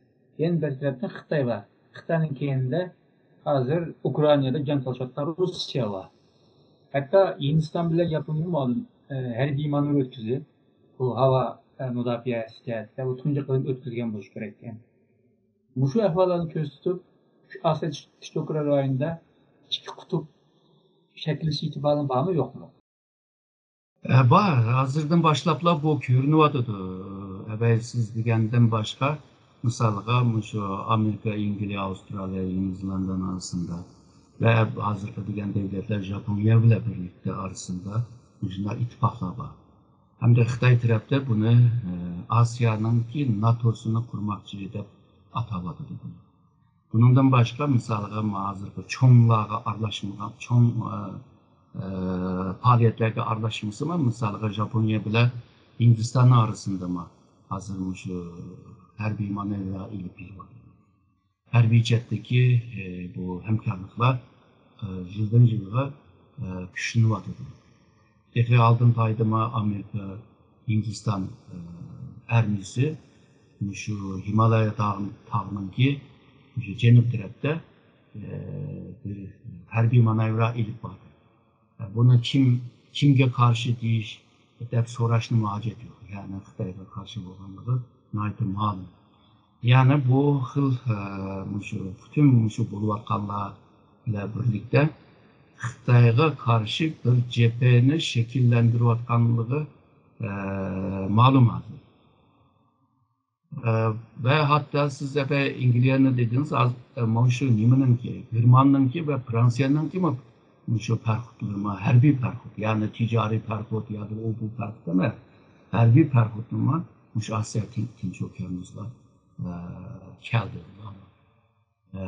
يەنە بىر تەرەپتىن خىتاي بار. خىتاينىڭ كەينىدە ھازىر ئۇكرائىنادا جەڭ قىلىشىۋاتقان روسىيە بار. ھەتتا ھىندىستان بىلەن ياپونىيە مۇئەللىم، ئە، ھەربىي مانېۋىر ئۆتكۈزدى. بۇ ھاۋا، ئە، مۇداپىئەسى جەھەتتە بۇ تۇنجى قېتىم ئۆتكۈزگەن بولۇشى كېرەك. مۇشۇ ئەھۋاللارنى كۆرسىتىپ، شۇ ئاسىيا تىنچ ئوكيان رايونىدا ئىككى قۇتۇپ شەكىللىنىش ئېھتىمالى بارمۇ، يوقمۇ؟ ئە، بار. ھازىردىن باشلاپلا بۇ كۆرۈنۈۋاتىدۇ. ئەبەي سىز دېگەندىن باشقا، مىسالغا، مۇشۇ ئامېرىكا، ئەنگلىيە، ئاۋسترالىيە، يېڭى زېلاندىيە ئارىسىندا ۋە ھازىرقى دېگەن دۆلەتلەر ژاپونىيە بىلەن بىرلىكتە ئارىسىندا مۇشۇنداق ئىتتىپاقلار بار. ھەمدە خىتاي تەرەپتە بۇنى، ئە، ئاسىيانىڭكى ناتوسىنى قۇرماقچى دەپ ئاتاۋاتىدۇ بۇنى. بۇنىڭدىن باشقا، مىسالغا، ھازىرقى چوڭلارغا ئارىلاشمىغان، چوڭ، ئە، ئە، پائالىيەتلەرگە ئارىلاشمىسىمۇ، مىسالغا، ژاپونىيە بىلەن ھىندىستاننىڭ ئارىسىندىمۇ ھازىر مۇشۇ ھەربىي مانېۋىرلار ئېلىپ بېرىۋاتىدۇ. ھەربىي جەھەتتىكى، ئە، بۇ ھەمكارلىقلار، ئە، يىلدىن يىلغا، ئە، كۈچلىنىۋاتىدۇ. تېخى ئالدىنقى ئايدىمۇ ئامېرىكا، ھىندىستان، ئە، ئارمىيىسى مۇشۇ ھىمالايا تاغ-، تاغىنىڭكى مۇشۇ جەنۇب تەرەپتە، ئە، بىر ھەربىي مانېۋىرلار ئېلىپ باردى. ئە، بۇنى كىم، كىمگە قارشى دېيىش دەپ سوراشنىمۇ ھاجەت يوق. يەنى خىتايغا قارشى بولغانلىقى ناھايىتى مەلۇم. يەنى بۇ خىل، ئە، مۇشۇ پۈتۈن مۇشۇ بولۇۋاتقانلار بىلەن بىرلىكتە خىتايغا قارشى بىر جەبھەنى شەكىللەندۈرۈۋاتقانلىقى، ئە، مەلۇم ھازىر. ئە، ۋە ھەتتا سىز ئەپە ئەنگلىيەنى دېدىڭىز، ئاز-، ئە، مانا شۇ نېمىنىڭكى، گېرماننىڭكى ۋە فرانسىيەنىڭكىمۇ مۇشۇ پاراخوتلىرىمۇ، ھەربىي پاراخوت، يەنى تىجارىي پاراخوت ياكى ئۇ بۇ پاراخوت ئەمەس، ھەربىي پاراخوتلىرىمۇ مۇشۇ ئاسىيا تىن-، تىنچ ئوكيانىمىزغا، ئە، كەلدى. ئە،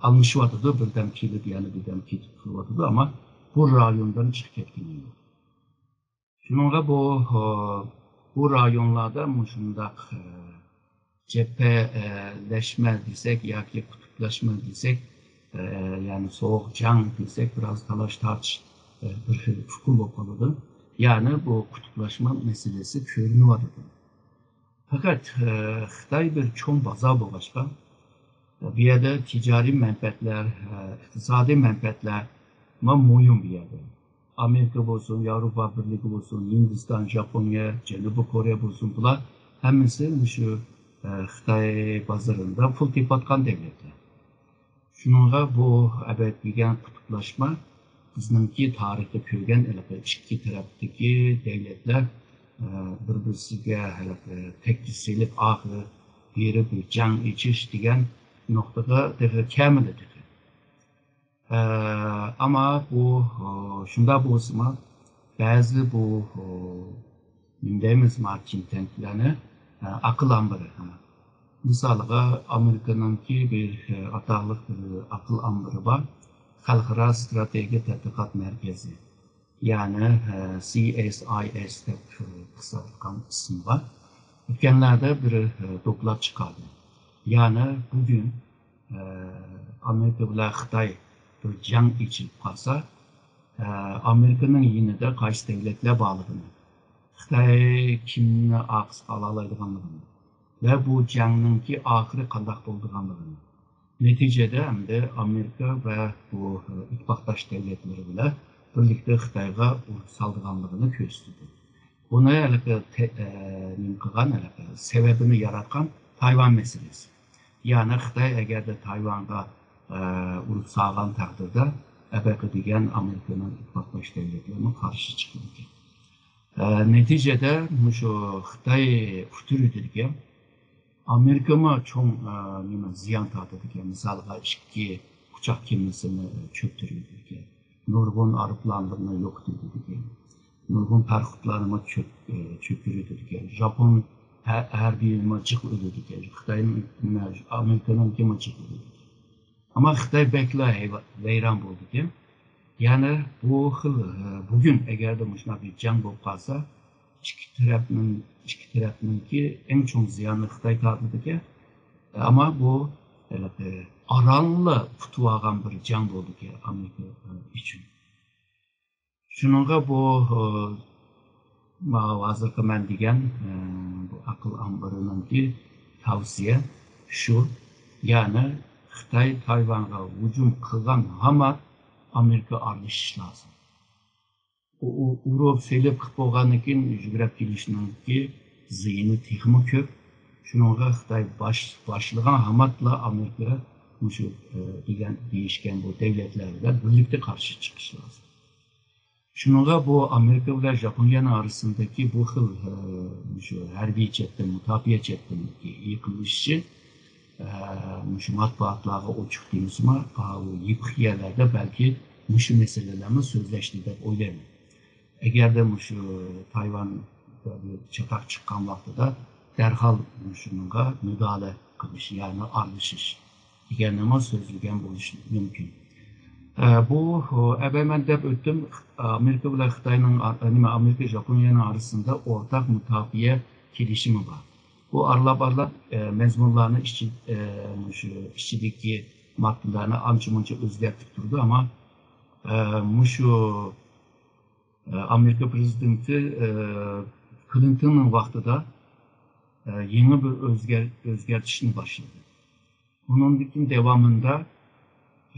ئالمىشىۋاتىدۇ، بىردەم كېلىپ، يەنە بىردەم كېتىپ تۇرۇۋاتىدۇ، ئەمما بۇ رايوندىن چىقىپ كەتكىنى يوق. شۇنىڭغا بۇ، بۇ رايونلاردا مۇشۇنداق، ئە، جەبھەلەشمە دېسەك ياكى قۇتۇپلاشما دېسەك، ئە، يەنى سوغۇق جەڭ دېسەك، بىراز تالاش-تارتىش، ئە، بىر خىل ئۇقۇم بولۇپ قالىدۇ. يەنى بۇ قۇتۇپلاشما مەسىلىسى كۆرۈنۈۋاتىدۇ. پەقەت، ئە، خىتاي بىر چوڭ بازار بولغاچقا، بۇ يەردە تىجارىي مەنپەئەتلەر، ئە، ئىقتىسادىي مەنپەئەتلەر مۇھىم بۇ يەردە. ئامېرىكا بولسۇن، ياۋروپا بىرلىكى بولسۇن، ھىندىستان، ژاپونىيە، جەنۇبىي كورېيە بولسۇن، بۇلار ھەممىسى مۇشۇ، ئە، خىتاي بازىرىدا پۇل تېپىۋاتقان دۆلەتلەر. شۇنىڭغا بۇ ئەبەت دېگەن قۇتۇپلاشما بىزنىڭكى تارىختا كۆرگەن ھېلىقى ئىككى تەرەپتىكى دۆلەتلەر، ئە، بىر-بىرسىگە ھېلىقى تەكلىپ سېلىپ، ئاخىرى بېرىپ بىر جەڭ ئېچىش دېگەن نۇقتىغا تېخى كەلمىدى تېخى. ئە، ئەمما بۇ، ئە، شۇنداق بولسىمۇ، بەزى بۇ، ئە، نېمە دەيمىز، ما تىنك تەنكلەرنى، ئە، ئەقىل ئامبىرى، ھە. مىسالغا، ئامېرىكىنىڭكى بىر، ئە، ئاتاقلىق بىر ئەقىل ئامبىرى بار. خەلقئارا ستراتېگىيە تەتقىقات مەركىزى. يەنى، ئە، سى ئېس ئاي ئېس دەپ، ئە، قىسقارتقان ئىسمى بار. ئۆتكەنلەردە بىر، ئە، دوكلات چىقاردى. يەنى بۈگۈن، ئە، ئامېرىكا بىلەن خىتاي بىر جەڭ ئېچىلىپ قالسا، ئە، ئامېرىكىنىڭ يېنىدا قايسى دۆلەتلەر بارلىقىنى، خىتاي كىمنى ئارقىسىغا ئالالايدىغانلىقىنى ۋە بۇ جەڭنىڭكى ئاخىرى قانداق بولىدىغانلىقىنى، نەتىجىدە ئەمدى ئامېرىكا ۋە بۇ ئىتتىپاقداش دۆلەتلىرى بىلەن بىرلىكتە خىتايغا ئۇرۇش سالىدىغانلىقىنى كۆرسىتىدۇ. بۇنى ھېلىقى تە-، ئە، نېمە قىلغان، ھېلىقى سەۋەبىنى ياراتقان تايۋان مەسىلىسى. يەنى خىتاي ئەگەردە تايۋانغا، ئە، ئۇرۇپ سالغان تەقدىردە، ئەبەقە دېگەن ئامېرىكىنىڭ ئىتتىپاقداش دۆلەتلىرىمۇ قارشى چىقىدىكەن. ئە، نەتىجىدە مۇشۇ خىتاي ئۇتتۇرىدىكەن، ئامېرىكىمۇ چوڭ، ئە، نېمە، زىيان تارتىدىكەن. مىسالغا، ئىككى ئۇچاق كېمىسىنى چۆكتۈرۈۋېتىدىكەن. نۇرغۇن ئايروپىلانلىرىنى يوقىتىۋېتىدىكەن. نۇرغۇن پاراخوتلارنىمۇ چۆك-، ئە، چۆكۈرۈۋېتىدىكەن. ژاپون ھە-، ھەربىيىمۇ جىق ئۆلىدىكەن. خىتاينىڭ، ئامېرىكىنىڭكىمۇ جىق ئۆلىدىكەن. ئەمما خىتاي بەكلا ھەيۋا-، ۋەيران بولىدىكەن. يەنى بۇ خىل، ئە، بۈگۈن ئەگەردە مۇشۇنداق بىر جەڭ بولۇپ قالسا، ئىككى تەرەپنىڭ، ئىككى تەرەپنىڭكى ئەڭ چوڭ زىيانىنى خىتاي تارتىدىكەن. ئەمما بۇ، ئە، ئاراللا ئۇتۇۋالغان بىر جەڭ بولىدىكەن ئامېرىكا، ئە، ئۈچۈن. شۇنىڭغا بۇ، ئە، ماۋۇ ھازىرقى مەن دېگەن، ئە، بۇ ئەقىل ئامبىرىنىڭكى تەۋسىيە شۇ، يەنى خىتاي تايۋانغا ھۇجۇم قىلغان ھامان ئامېرىكا ئارىلىشىش لازىم. ئۇ، ئۇ، ئۇرۇپ سېلىپ قىلىپ بولغاندىن كېيىن يۈگرەپ كېلىشنىڭكى زىيىنى تېخىمۇ كۆپ. شۇنىڭغا خىتاي باش-، باشلىغان ھاماتلا ئامېرىكا مۇشۇ، ئە، دېگەن، دېيىشكەن بۇ دۆلەتلەر بىلەن بىرلىكتە قارشى چىقىش لازىم. شۇنىڭغا بۇ ئامېرىكا بىلەن ژاپونىيەنىڭ ئارىسىدىكى بۇ خىل، ئە، مۇشۇ ھەربىي جەھەتتىن، مۇداپىئە جەھەتتىن يېقىنلىشىشى، ئە، مۇشۇ مەتبۇئاتلارغا ئوچۇق دېمىسىمۇ، ئاۋۇ يېپىق يەرلەردە بەلكى مۇشۇ مەسىلىلەرمۇ سۆزلەشتى دەپ ئويلايمەن. ئەگەردە مۇشۇ تايۋان چاتاق چىققان ۋاقتىدا دەرھال مۇشۇنىڭغا مۇداخىلە قىلىش، يەنى ئارىلىشىش دېگەننىمۇ سۆزلىگەن بولۇشى مۇمكىن. ئە، بۇ، ئەۋەل مەن دەپ ئۆتتۈم، ئامېرىكا بىلەن خىتاينىڭ، ئا-، نېمە، ئامېرىكا ژاپونىيەنىڭ ئارىسىدا ئورتاق مۇداپىئە كېلىشىمى بار. بۇ ئارىلاپ-ئارىلاپ، ئە، مەزمۇنلارنى ئىچى-، ئە، مۇشۇ ئىچىدىكى ماددىلارنى ئانچە-مۇنچە ئۆزگەرتىپ تۇرىدۇ، ئەمما، ئە، مۇشۇ، ئە، ئامېرىكا پرېزىدېنتى، ئە، كلىنتوننىڭ ۋاقتىدا، ئە، يېڭى بىر ئۆزگەر-، ئۆزگەرتىشنى باشلىدى. ئۇنىڭدىن كېيىن داۋامىدا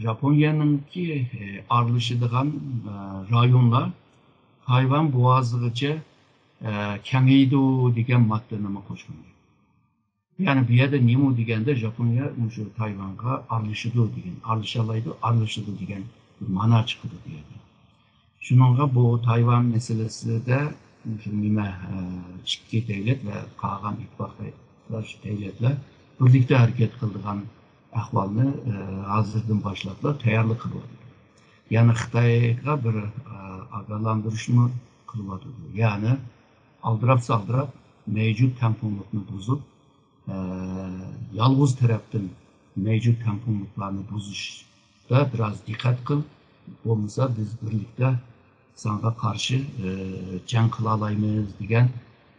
ژاپونىيەنىڭكى، ئە، ئارىلىشىدىغان، ئە، رايونلار تايۋان بوغازىغىچە، ئە، كېڭىيىدۇ دېگەن ماددىنىمۇ قوشقان. يەنى بۇ يەردە نېمە دېگەندە، ژاپونىيە مۇشۇ تايۋانغا ئارىلىشىدۇ دېگەن، ئارىلىشالايدۇ، ئارىلىشىدۇ دېگەن بىر مانا چىقىدۇ بۇ يەردە. شۇنىڭغا بۇ تايۋان مەسىلىسىدە مۇشۇ نېمە، ئىككى دۆلەت ۋە قالغان ئىتتىپاقداش دۆلەتلەر بىرلىكتە ھەرىكەت قىلىدىغان ئەھۋالنى، ھازىردىن باشلاپلا تەييارلىق قىلىۋاتىدۇ. يەنى خىتايغا بىر، ئاگاھلاندۇرۇشمۇ قىلىۋاتىدۇ. يەنى ئالدىراپ-سالدىراپ مەۋجۇت تەڭپۇڭلۇقنى بۇزۇپ، ئە، يالغۇز تەرەپتىن مەۋجۇت تەڭپۇڭلۇقلارنى بۇزۇشتا بىراز دىققەت قىل، بولمىسا بىز بىرلىكتە ساڭا قارشى، ئە، جەڭ قىلالايمىز دېگەن،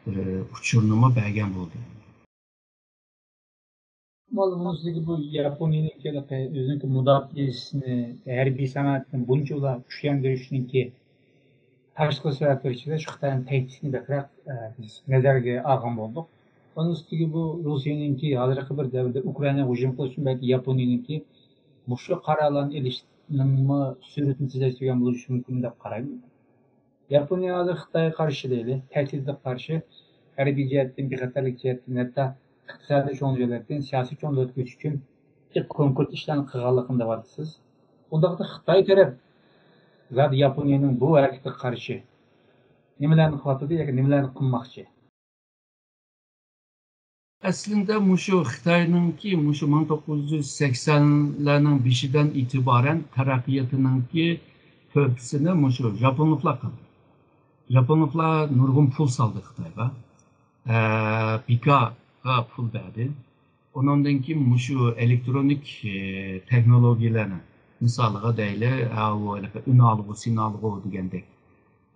ئە، ئۇچۇرنىمۇ بەرگەن بولدى. مانا بۇنىڭ ئۈستىگە بۇ ياپونىيەنىڭكى ئۆزىنىڭكى مۇداپىئەسىنى، ھەربىي سانائەتنى بۇنچىۋالا كۈچلەندۈرۈشنىڭكى تاشقى سەۋەبلىرى ئىچىدە شۇ خىتاينىڭ تەھدىتىنى بەكرەك، ئە، بىز نەزەرگە ئالغان بولدۇق. ئۇنىڭ ئۈستىگە بۇ روسىيەنىڭكى ھازىرقى بىر دەۋردە ئۇكرائىناغا ھۇجۇم قىلىش ئۈچۈن بەلكى ياپونىيەنىڭكى مۇشۇ قارارلارنى ئېلىشنىڭمۇ سۈرئىتىنى تېزلەشتۈرگەن بولۇشى مۇمكىن دەپ قارايمەن. ياپونىيە ھازىر خىتايغا قارشى دەيلى، تەھدىتكە قارشى ھەربىي جەھەتتىن، بىخەتەرلىك جەھەتتىن، ھەتتا ئىقتىسادىي چوڭ دۆلەتتىن سىياسىي چوڭ دۆلەتكە ئۆتۈش ئۈچۈن جىق كونكرېت ئىشلارنى قىلغانلىقىنى دەۋاتىسىز. ئۇنداقتا خىتاي تەرەپ زادى ياپونىيەنىڭ بۇ ھەرىكىتىگە قارشى نېمىلەرنى قىلىۋاتىدۇ ياكى نېمىلەرنى قىلماقچى؟ ئەسلىندە مۇشۇ خىتاينىڭكى مۇشۇ مىڭ توققۇز يۈز سەكسەنلەرنىڭ بېشىدىن ئېتىبارەن تەرەققىياتىنىڭكى تۆھپىسىنى مۇشۇ ژاپونلۇقلار قىلدى. ژاپونلۇقلار نۇرغۇن پۇل سالدى خىتايغا. ئە، بىكارغا پۇل بەردى. ئۇنىڭدىن كېيىن مۇشۇ ئېلېكترونىك، ئە، تېخنولوگىيەلەرنى، مىسالىغا دەيلى، ئاۋۇ ھېلىقى ئۈنئالغۇ، سىنئالغۇ دېگەندەك،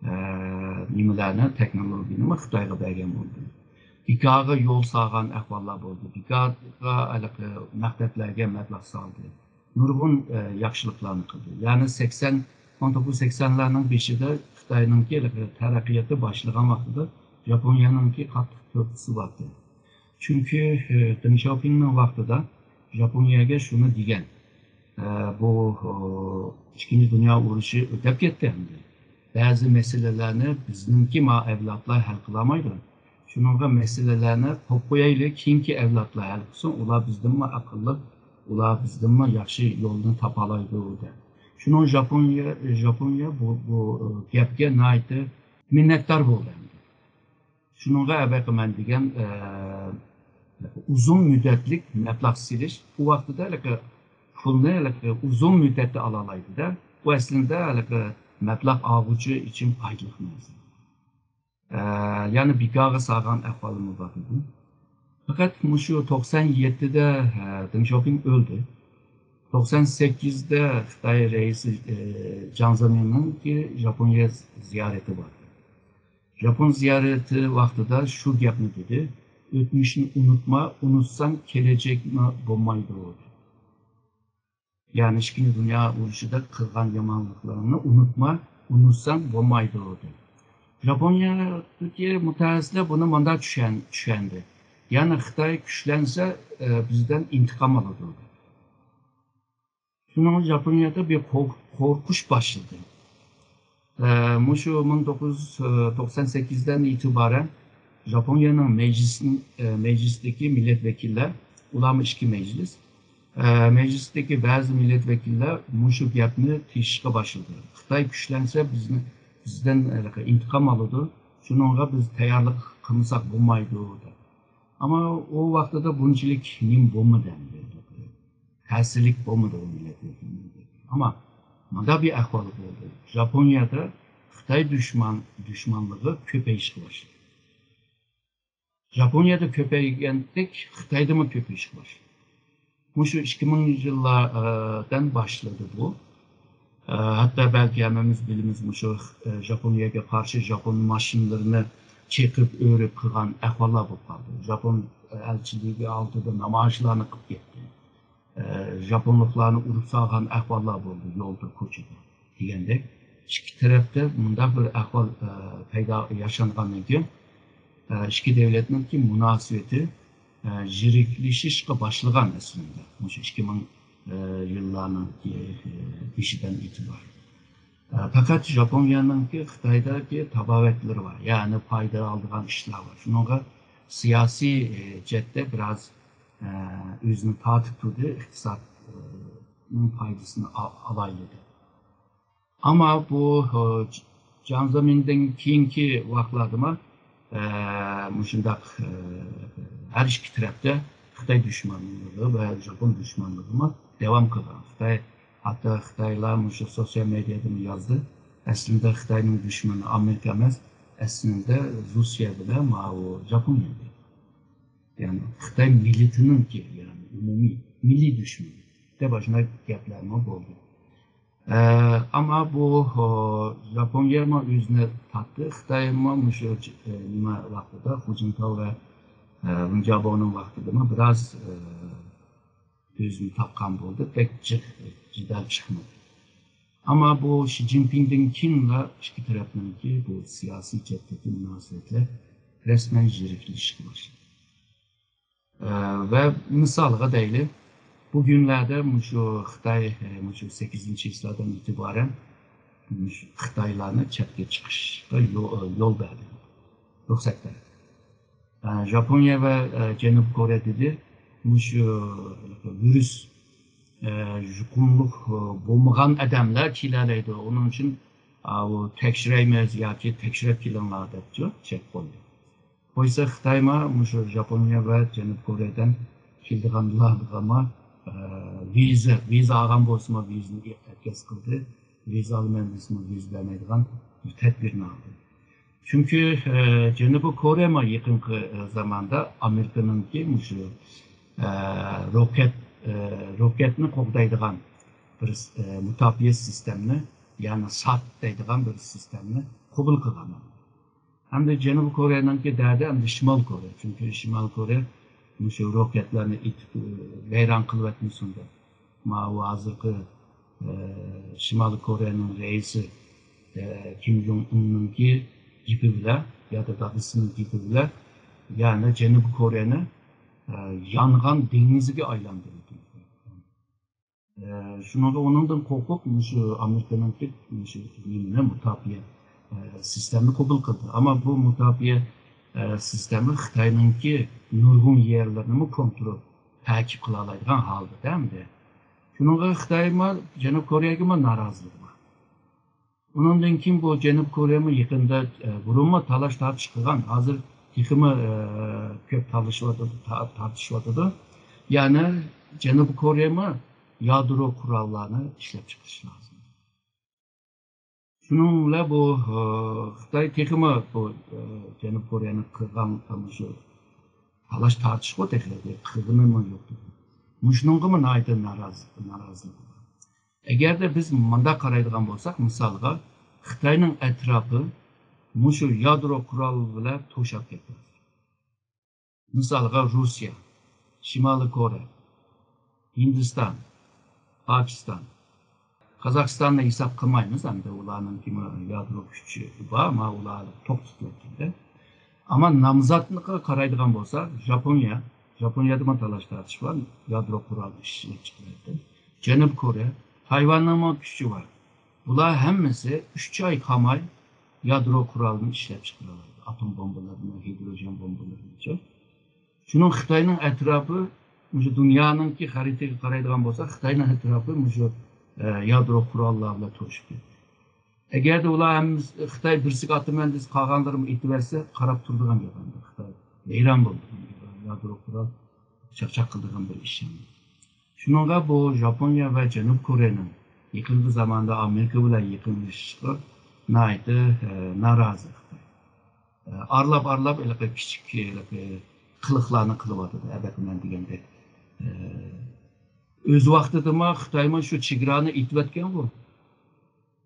ئە، نېمىلەرنى، تېخنولوگىيەنىمۇ خىتايغا بەرگەن بولدى. بىكارغا يول سالغان ئەھۋاللار بولدى. بىكارغا ھېلىقى مەكتەپلەرگە مەبلەغ سالدى. نۇرغۇن، ئە، ياخشىلىقلارنى قىلدى. يەنى سەكسەن، مىڭ توققۇز يۈز سەكسەنلەرنىڭ بېشىدا خىتاينىڭكى ھېلىقى تەرەققىياتى باشلىغان ۋاقتىدا ژاپونىيەنىڭكى قاتتىق تۆھپىسى بارتى. چۈنكى، ئە، دېڭ شياۋپىڭنىڭ ۋاقتىدا ژاپونىيەگە شۇنى دېگەن، ئە، بۇ، ئە، ئىككىنچى دۇنيا ئۇرۇشى ئۆتەپ كەتتى ئەمدى. بەزى مەسىلىلەرنى بىزنىڭكى ما ئەۋلادلار ھەل قىلالمايدۇ. شۇنىڭغا مەسىلىلەرنى قويۇپ قويايلى، كېيىنكى ئەۋلادلار ھەل قىلسۇن، ئۇلار بىزدىنمۇ ئەقىللىق، ئۇلار بىزدىنمۇ ياخشى يولنى تاپالايدۇ، دەپ. شۇنىڭ ژاپونىيە، ژاپونىيە بۇ، بۇ، ئە، گەپكە ناھايىتى مىننەتدار بولدى. شۇنىڭغا ئەۋەقە مەن دېگەن، ئە، ئۇزۇن مۇددەتلىك مەبلەغ سېلىش، ئۇ ۋاقتىدا ھېلىقى پۇلنى ھېلىقى ئۇزۇن مۇددەتتە ئالالايدۇ-دە. بۇ ئەسلىدە ھېلىقى مەبلەغ ئالغۇچى ئۈچۈن پايدىلىق نەرسە. ئە، يەنى بىكارغا سالغان ئەھۋالىمۇ بار ئىدى. پەقەت مۇشۇ توقسان يەتتىدە، ئە، دېڭ شياۋپىڭ ئۆلدى. توقسان سەككىزدە خىتاي رەئىسى، ئە، جياڭ زېمىننىڭكى ژاپونىيە زىيارىتى بار. ژاپون زىيارىتى ۋاقتىدا شۇ گەپنى دېدى، «ئۆتمۈشنى ئۇنتۇما، ئۇنتۇساڭ كېلەچەكمۇ بولمايدۇ.» يەنى ئىككىنچى دۇنيا ئۇرۇشىدا قىلغان يامانلىقلىرىڭنى ئۇنتۇما، ئۇنتۇساڭ بولمايدۇ، دېدى. ژاپونىيەدىكى مۇتەخەسسىسلەر بۇنى مۇنداق چۈشەن-، چۈشەندى. يەنى خىتاي كۈچلەنسە، ئە، بىزدىن ئىنتىقام ئالىدۇ، دېدى. شۇنىڭ بىلەن ژاپونىيەدە بىر قور-، قورقۇش باشلىدى. ئە، مۇشۇ مىڭ توققۇز يۈز توقسان سەككىزدىن ئېتىبارەن ژاپونىيەنىڭ مەجلىسىنىڭ، ئە، مەجلىسىدىكى مىللەت ۋەكىللەر، ئۇلارمۇ ئىككى مەجلىس، ئە، مەجلىستىكى بەزى مىللەت ۋەكىللەر مۇشۇ گەپنى تېشىشقا باشلىدى. خىتاي كۈچلەنسە بىزنى، بىزدىن، ئە، ئىنتىقام ئالىدۇ، شۇنىڭغا بىز تەييارلىق قىلمىساق بولمايدۇ، دەپ. ئەمما ئۇ ۋاقتىدا بۇنچىلىك نېمە بولمىدى ئەمدى. تەسىرلىك بولمىدى ئۇ مىللەت ۋەكىللىرىگە. ئەمما مۇنداق بىر ئەھۋال بولدى. ژاپونىيەدە خىتاي دۈشمەن، دۈشمەنلىكى كۆپىيىشكە باشلىدى. ژاپونىيەدە كۆپەيگەندەك خىتايدىمۇ كۆپىيىشكە باشلىدى. مۇشۇ ئىككى مىڭىنچى يىللاردىن باشلىدى بۇ. ئە، ھەتتا بەلكى ھەممىمىز بىلىمىز، مۇشۇ، ئە، ژاپونىيەگە قارشى ژاپون ماشىنىلىرىنى چېقىپ، ئۆرۈپ قىلغان ئەھۋاللار بولۇپ قالدى. ژاپون ئەلچىلىكى ئالدىدا نامايىشلارنى قىلىپ كەتتى. ئە، ژاپونلۇقلارنى ئۇرۇپ سالغان ئەھۋاللار بولدى يولدا، كوچىدا دېگەندەك. ئىككى تەرەپتە مۇنداق بىر ئەھۋال، ئە، پەيدا، ياشانغاندىن كېيىن، ئە، ئىككى دۆلەتنىڭكى مۇناسىۋىتى، ئە، يىرىكلىشىشقا باشلىغان ئەسلىدە. مۇشۇ ئىككى مىڭ، ئە، يىللارنىڭكى، ئە، بېشىدىن ئېتىبارەن. ئە، پەقەت ژاپونىيەنىڭكى خىتايدىكى تاپاۋەتلىرى بار، يەنى پايدا ئالىدىغان ئىشلار بار. شۇنىڭغا سىياسىي، ئە، جەھەتتە بىراز، ئە، ئۆزىنى تارتىپ تۇردى، ئىقتىسادنىڭ پايدىسىنى ئا-، ئالايلى دەپ. ئەمما بۇ، ئە، جياڭ زېمىندىن كېيىنكى ۋاقىتلاردىمۇ، ئە، مۇشۇنداق، ئە، ھەر ئىككى تەرەپتە خىتاي دۈشمەنلىكى ۋە ژاپون دۈشمەنلىكىمۇ داۋام قىلغان. خىتاي، ھەتتا خىتايلار مۇشۇ سوتسىيال مېدىيادىمۇ يازدى. ئەسلىدە خىتاينىڭ دۈشمىنى ئامېرىكا ئەمەس، ئەسلىدە روسىيە بىلەن ماۋۇ ژاپونىيە. يەنى خىتاي مىللىتىنىڭكى، يەنى ئومۇمىي مىللىي دۈشمىنى دەپ ئاشۇنداق گەپلەرمۇ بولدى. ئە، ئەمما بۇ، ئۇ، ژاپونىيەمۇ ئۆزىنى تاپتى. خىتايمۇ مۇشۇ، ئە، نېمە ۋاقتىدا، خۇجىنتاۋ ۋە، ئە، لىن جيابونىڭ ۋاقتىدىمۇ بىراز، ئە، ئۆزىنى تاپقان بولدى. بەك جىق جېدەل چىقمىدى. ئەمما بۇ شى جىنپىڭدىن كېيىنلا ئىككى تەرەپنىڭكى بۇ سىياسىي جەھەتتىكى مۇناسىۋەتلەر رەسمەن يىرىكلىشىشكە باشلىدى. ئە، ۋە مىسالغا دەيلى، بۇ كۈنلەردە مۇشۇ خىتاي، ئە، مۇشۇ سەككىزىنچى ئىسلاردىن ئېتىبارەن مۇشۇ خىتايلارنى چەتكە چىقىشقا يو-، يول بەردى، رۇخسەت بەردى. ئە، ژاپونىيە ۋە، ئە، جەنۇبىي كورېيە دېدى، مۇشۇ ۋىرۇس، ئە، يۇقۇملۇق، ئە، بولمىغان ئادەملەر كېلەلەيدۇ. ئۇنىڭ ئۈچۈن، ئە، ئۇ تەكشۈرەيمىز ياكى تەكشۈرۈپ كېلىڭلار دەپچۇ چەك قويدى. قويسا خىتايما مۇشۇ ژاپونىيە ۋە جەنۇبىي كورېيەدىن كېلىدىغانلارغىمۇ، ئە، ۋىزا، ۋىزا ئالغان بولسىمۇ ۋىزىنى ئەتكەس قىلدى. ۋىزا ئالىمەن دېسىمۇ ۋىزا بەرمەيدىغان بىر تەدبىرنى ئالدى. چۈنكى، ئە، جەنۇبىي كورېيەمۇ يېقىنقى، ئە، زاماندا ئامېرىكىنىڭكى مۇشۇ، ئە، روكەت، ئە، روكەتنى قوغدايدىغان بىر، ئە، مۇداپىئە سىستېمىنى، يەنى ساد دەيدىغان بىر سىستېمىنى قوبۇل قىلغان. ئەمدى جەنۇبىي كورېيەنىڭكى دەردى ئەمدى شىمال كورېيە. چۈنكى شىمال كورېيە مۇشۇ روكەتلەرنى ئېتىپ، ئە، ۋەيران قىلىۋەتمىسۇن دەپ. ماۋۇ ھازىرقى، ئە، شىمالىي كورېيەنىڭ رەئىسى، ئە، كىم جوڭ ئۇننىڭكى گېپى بىلەن يادا دادىسىنىڭ گېپى بىلەن، يەنى جەنۇبىي كورېيەنى، ئە، يانغان دېڭىزىگە ئايلاندۇردى. ئە، شۇنىڭغا ئۇنىڭدىن قورقۇپ، مۇشۇ ئامېرىكىنىڭكى مۇشۇ نېمىنى، مۇداپىئە، ئە، سىستېمىنى قوبۇل قىلدى. ئەمما بۇ مۇداپىئە، ئە، سىستېما خىتاينىڭكى نۇرغۇن يەرلىرىنىمۇ كونترول، تەقىب قىلالايدىغان ھالدا ئەمدى. شۇنىڭغا خىتايمۇ، جەنۇبىي كورېيەگىمۇ نارازىلىقى بار. ئۇنىڭدىن كېيىن بۇ جەنۇبىي كورېيەمۇ يېقىندا، ئە، بۇرۇنمۇ تالاش تارتىش قىلغان، ھازىر تېخىمۇ، ئە، كۆپ تالىشىۋاتىدۇ، تا-، تارتىشىۋاتىدۇ. يەنى جەنۇبىي كورېيەمۇ يادرو قوراللارنى ئىشلەپچىقىرىش لازىم. شۇنىڭ بىلەن بۇ، ئە، خىتاي تېخىمۇ بۇ، ئە، جەنۇبىي كورېيەنىڭ قىلغان مۇشۇ تالاش تارتىشقۇ تېخى قىلغىنىمۇ يوق. مۇشۇنىڭغىمۇ ناھايىتى نارازى، نارازىلىقى بار. ئەگەردە بىز مۇنداق قارايدىغان بولساق، مىسالغا، خىتاينىڭ ئەتراپى مۇشۇ يادرو قورال بىلەن توشاپ كەتتى. مىسالغا، روسىيە، شىمالىي كورېيە، ھىندىستان، پاكىستان، قازاقىستاننى ھېساب قىلمايمىز، ئەمدى ئۇلارنىڭكىمۇ يادرو كۈچى بار، ئەمما ئۇلار توختىتىۋەتكەندە. ئەمما نامزاتلىققا قارايدىغان بولسا، ژاپونىيە، ژاپونىيەدىمۇ تالاش تارتىش بار، يادرو قورال ئىشلەپ چىقىرىۋەتتى. جەنۇبىي كورېيە، تايۋاننىڭمۇ كۈچى بار. بۇلار ھەممىسى ئۈچ ئاي قالماي يادرو قورالىنى ئىشلەپ چىقىرالايدۇ. ئاتوم بومبىلىرىنى، ھىدروژېن بومبىلىرىنىچۇ. شۇنىڭ خىتاينىڭ ئەتراپى، مۇشۇ دۇنيانىڭكى خەرىتىگە قارايدىغان بولساق، خىتاينىڭ ئەتراپى مۇشۇ، ئە، يادرو قوراللار بىلەن توشۇپ كەتتى. ئەگەردە ئۇلار ھەممىسى، خىتاي بىرسىگە ئاتىمەن دېسە، قالغانلىرىمۇ ئېتىۋەتسە، قاراپ تۇرىدىغان گەپ ئەمدى. خىتاي ۋەيران بولىدىغان گەپ، يادرو قورال چاقچاق قىلىدىغان بىر ئىش ئەمدى. شۇنىڭغا بۇ ژاپونىيە ۋە جەنۇبىي كورېيەنىڭ يېقىنقى زاماندا ئامېرىكا بىلەن يېقىنلىشىشىغا ناھايىتى، ئە، نارازى خىتاي. ئارىلاپ-ئارىلاپ ھېلىقى كىچىك ھېلىقى قىلىقلارنى قىلىۋاتىدۇ، ئەبەتمەن دېگەندەك. ئۆز ۋاقتىدىمۇ خىتايمۇ شۇ چېگرانى ئېتىۋەتكەنغۇ.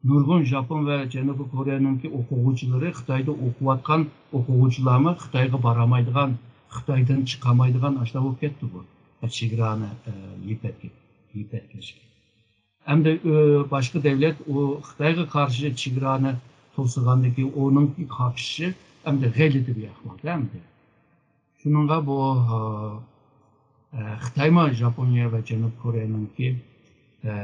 نۇرغۇن ژاپون ۋە جەنۇبىي كورېيەنىڭكى ئوقۇغۇچىلىرى، خىتايدا ئوقۇۋاتقان ئوقۇغۇچىلارمۇ خىتايغا بارالمايدىغان، خىتايدىن چىقالمايدىغان ئاشۇنداق بولۇپ كەتتىغۇ. چېگرانى، ئە، يېپىپ كەت-، يېپىپ كەتكەچكە. ئەمدى، ئۆ، باشقا دەۋلەت ئۇ خىتايغا قارشى چېگرانى توسىغاندىن كېيىن ئۇنىڭكى قاقىشىشى ئەمدى غەلىتە بىر ئەھۋالدا ئەمدى. شۇنىڭغا بۇ، ئە، ئە، خىتايمۇ ژاپونىيە ۋە جەنۇبىي كورېيەنىڭكى، ئە،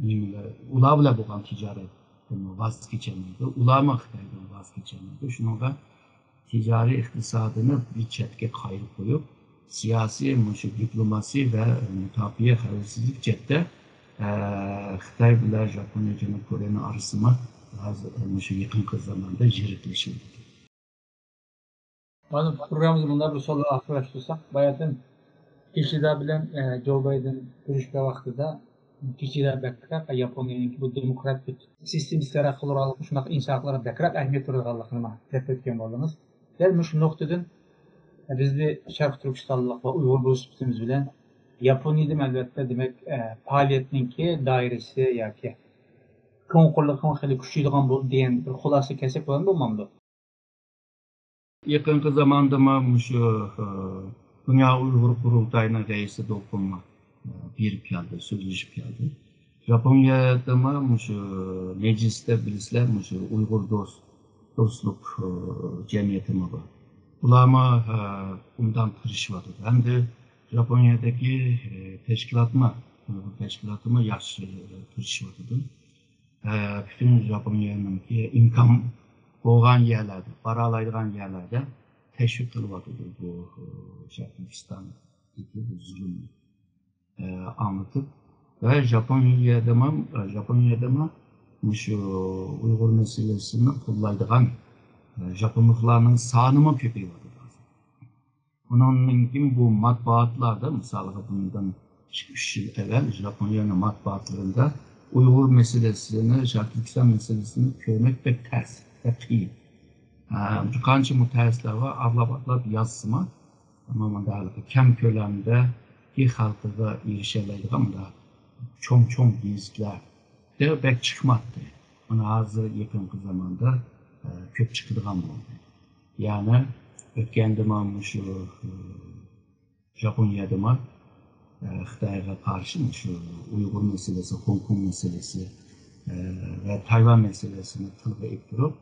نېمىلەر، ئۇلار بىلەن بولغان تىجارەتتىن ۋاز كېچەلمەيدۇ. ئۇلارمۇ خىتايدىن ۋاز كېچەلمەيدۇ. شۇنىڭغا تىجارىي ئىقتىسادىنى بىر چەتكە قايرىپ قويۇپ، سىياسىي، مۇشۇ دىپلوماسىي ۋە مۇداپىئە خەۋپسىزلىك جەھەتتە، ئە، خىتاي بىلەن ژاپونىيە، جەنۇبىي كورېيەنىڭ ئارىسىمۇ ھازىر مۇشۇ يېقىنقى زاماندا يىرىكلىشىۋاتىدۇ. مانا پروگراممىمىزنى مۇنداق بىر سوئال ئاخىرلاشتۇرساق، باياتىن كىشىدا بىلەن، ئە، جو بايدېن كۆرۈشكەن ۋاقتىدا، كىشىدا بەكرەك ياپونىيەنىڭكى بۇ دېموكراتىك سىستېمىسى تەرەققىي قىلىدىغانلىقى، شۇنداق ئىنسانلارغا بەكرەك ئەھمىيەت بېرىدىغانلىقىنى دەپ ئۆتكەن بولدىڭىز. دەل مۇشۇ نۇقتىدىن بىزنى شەرقىي تۈركىستانلىق ۋە ئۇيغۇر بولۇش سۈپىتىمىز بىلەن ياپونىيەدىمۇ ئەلۋەتتە، دېمەك، ئە، پائالىيەتنىڭكى دائىرىسى ياكى چوڭقۇرلۇقىمۇ خېلى كۈچىيىدىغان بولدى دېگەن بىر خۇلاسە كەلسەك بولامدۇ، بولمامدۇ؟ يېقىنقى زاماندىمۇ مۇشۇ، ئە، دۇنيا ئۇيغۇر قۇرۇلتايىنىڭ رەئىسى دولقۇنمۇ، ئە، بېرىپ كەلدى، سۆزلىشىپ كەلدى. ژاپونىيەدىمۇ مۇشۇ مەجلىستە بىلىسىلەر، مۇشۇ ئۇيغۇر دوست، دوستلۇق، ئە، جەمئىيىتىمۇ بار. ئۇلارمۇ، ئە، ئوبدان تىرىشىۋاتىدۇ. ئەمدى ژاپونىيەدىكى، ئە، تەشكىلاتمۇ، ئۇيغۇر تەشكىلاتىمۇ ياخشى، ئە، تىرىشىۋاتىدۇ. ئە، پۈتۈن ژاپونىيەنىڭكى ئىمكان بولغان يەرلەردە، بارالايدىغان يەرلەردە تەشۋىق قىلىۋاتىدۇ بۇ، ئە، شەرقىي تۈركىستاندىكى بۇ زۇلۇمنى، ئە، ئاڭلىتىپ ۋە ژاپونىيەدىمۇ، ئە، ژاپونىيەدىمۇ مۇشۇ ئۇيغۇر مەسىلىسىنى قوللايدىغان، ئە، ژاپونلۇقلارنىڭ سانىمۇ كۆپىيىۋاتىدۇ ھازىر. ئۇنىڭدىن كېيىن بۇ مەتبۇئاتلاردا، مىسالغا، بۇندىن ئىككى، ئۈچ يىل ئەۋۋەل ژاپونىيەنىڭ مەتبۇئاتلىرىدا ئۇيغۇر مەسىلىسىنى، شەرقىي تۈركىستان مەسىلىسىنى كۆرمەك بەك تەس، بەك قىيىن. ھە، بىر قانچە مۇتەخەسسىسلەر بار، ئارىلاپ-ئارىلاپ يازسىمۇ، ئەمما مۇنداق كەڭ كۆلەمدىكى خەلقىگە ئېرىشەلەيدىغان مۇنداق چوڭ-چوڭ گېزىتلەر دە بەك چىقماتتى. مانا ھازىر يېقىنقى زاماندا، ئە، كۆپ چىقىدىغان بولدى. يەنى ئۆتكەندە مانا مۇشۇ، ئە، ژاپونىيەدىمۇ، ئە، خىتايغا قارشى مۇشۇ ئۇيغۇر مەسىلىسى، خوڭكوڭ مەسىلىسى، ئە، ۋە تايۋان مەسىلىسىنى تىلغا ئېلىپ تۇرۇپ،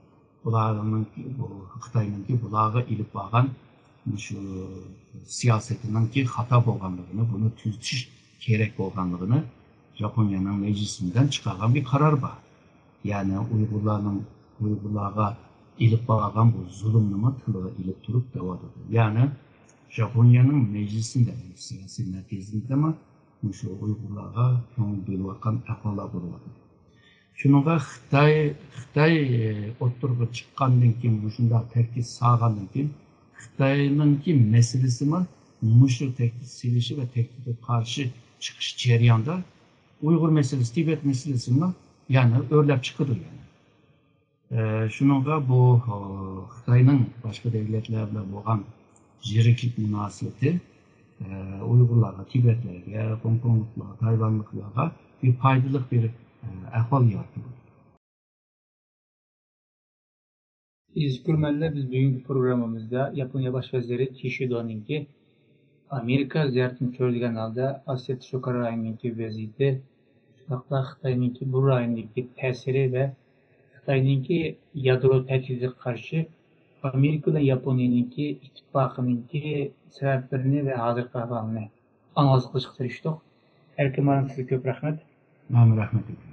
بۇلارنىڭكى، بۇ خىتاينىڭكى بۇلارغا ئېلىپ بارغان مۇشۇ سىياسىتىنىڭكى خاتا بولغانلىقىنى، بۇنى تۈزىتىش كېرەك بولغانلىقىنى ژاپونىيەنىڭ مەجلىسىدىن چىقارغان بىر قارار بار. يەنى ئۇيغۇرلارنىڭ، ئۇيغۇرلارغا ئېلىپ بارغان بۇ زۇلۇمنىمۇ تىلغا ئېلىپ تۇرۇپ دەۋاتىدۇ. يەنى ژاپونىيەنىڭ مەجلىسىدە، سىياسىي مەركىزىدىمۇ مۇشۇ ئۇيغۇرلارغا كۆڭۈل بۆلۈۋاتقان ئەھۋاللار بولۇۋاتىدۇ. شۇنىڭغا خىتاي، خىتاي ئوتتۇرىغا چىققاندىن كېيىن، مۇشۇنداق تەھدىت سالغاندىن كېيىن، خىتاينىڭكى مەسىلىسىمۇ مۇشۇ تەھدىت سېلىشى ۋە تەھدىتكە قارشى چىقىش جەريانىدا ئۇيغۇر مەسىلىسى، تىبەت مەسىلىسىمۇ يەنە ئۆرلەپ چىقىدۇ يەنە. ئە، شۇنىڭغا بۇ، ئە، خىتاينىڭ باشقا دۆلەتلەر بىلەن بولغان يىرىكلىك مۇناسىۋىتى، ئە، ئۇيغۇرلارغا، تىبەتلەرگە، خوڭكوڭلۇقلارغا، تايۋانلىقلارغا بىر پايدىلىق بىر، ئە، ئەھۋال يارىتىدۇ. ئەزىز كۆرۈرمەنلەر، بىز بۈگۈنكى پروگراممىمىزدا ياپونىيە باش ۋەزىرى كىشىدونىڭكى ئامېرىكا زىيارىتىنى چۆرىدىگەن ھالدا ئاسىيا تىنچ ئوكيان رايونىنىڭكى ۋەزىيىتى، شۇنداقلا خىتاينىڭكى بۇ رايوندىكى تەسىرى ۋە خىتاينىڭكى يادرو تەھدىتىگە قارشى ئامېرىكا بىلەن ياپونىيەنىڭكى ئىتتىپاقىنىڭكى سەۋەبلىرىنى ۋە ھازىرقى ئەھۋالىنى ئانالىز قىلىشقا تىرىشتۇق. ئەركىن مۇئەللىم، سىزگە كۆپ رەھمەت. ماڭىمۇ رەھمەت.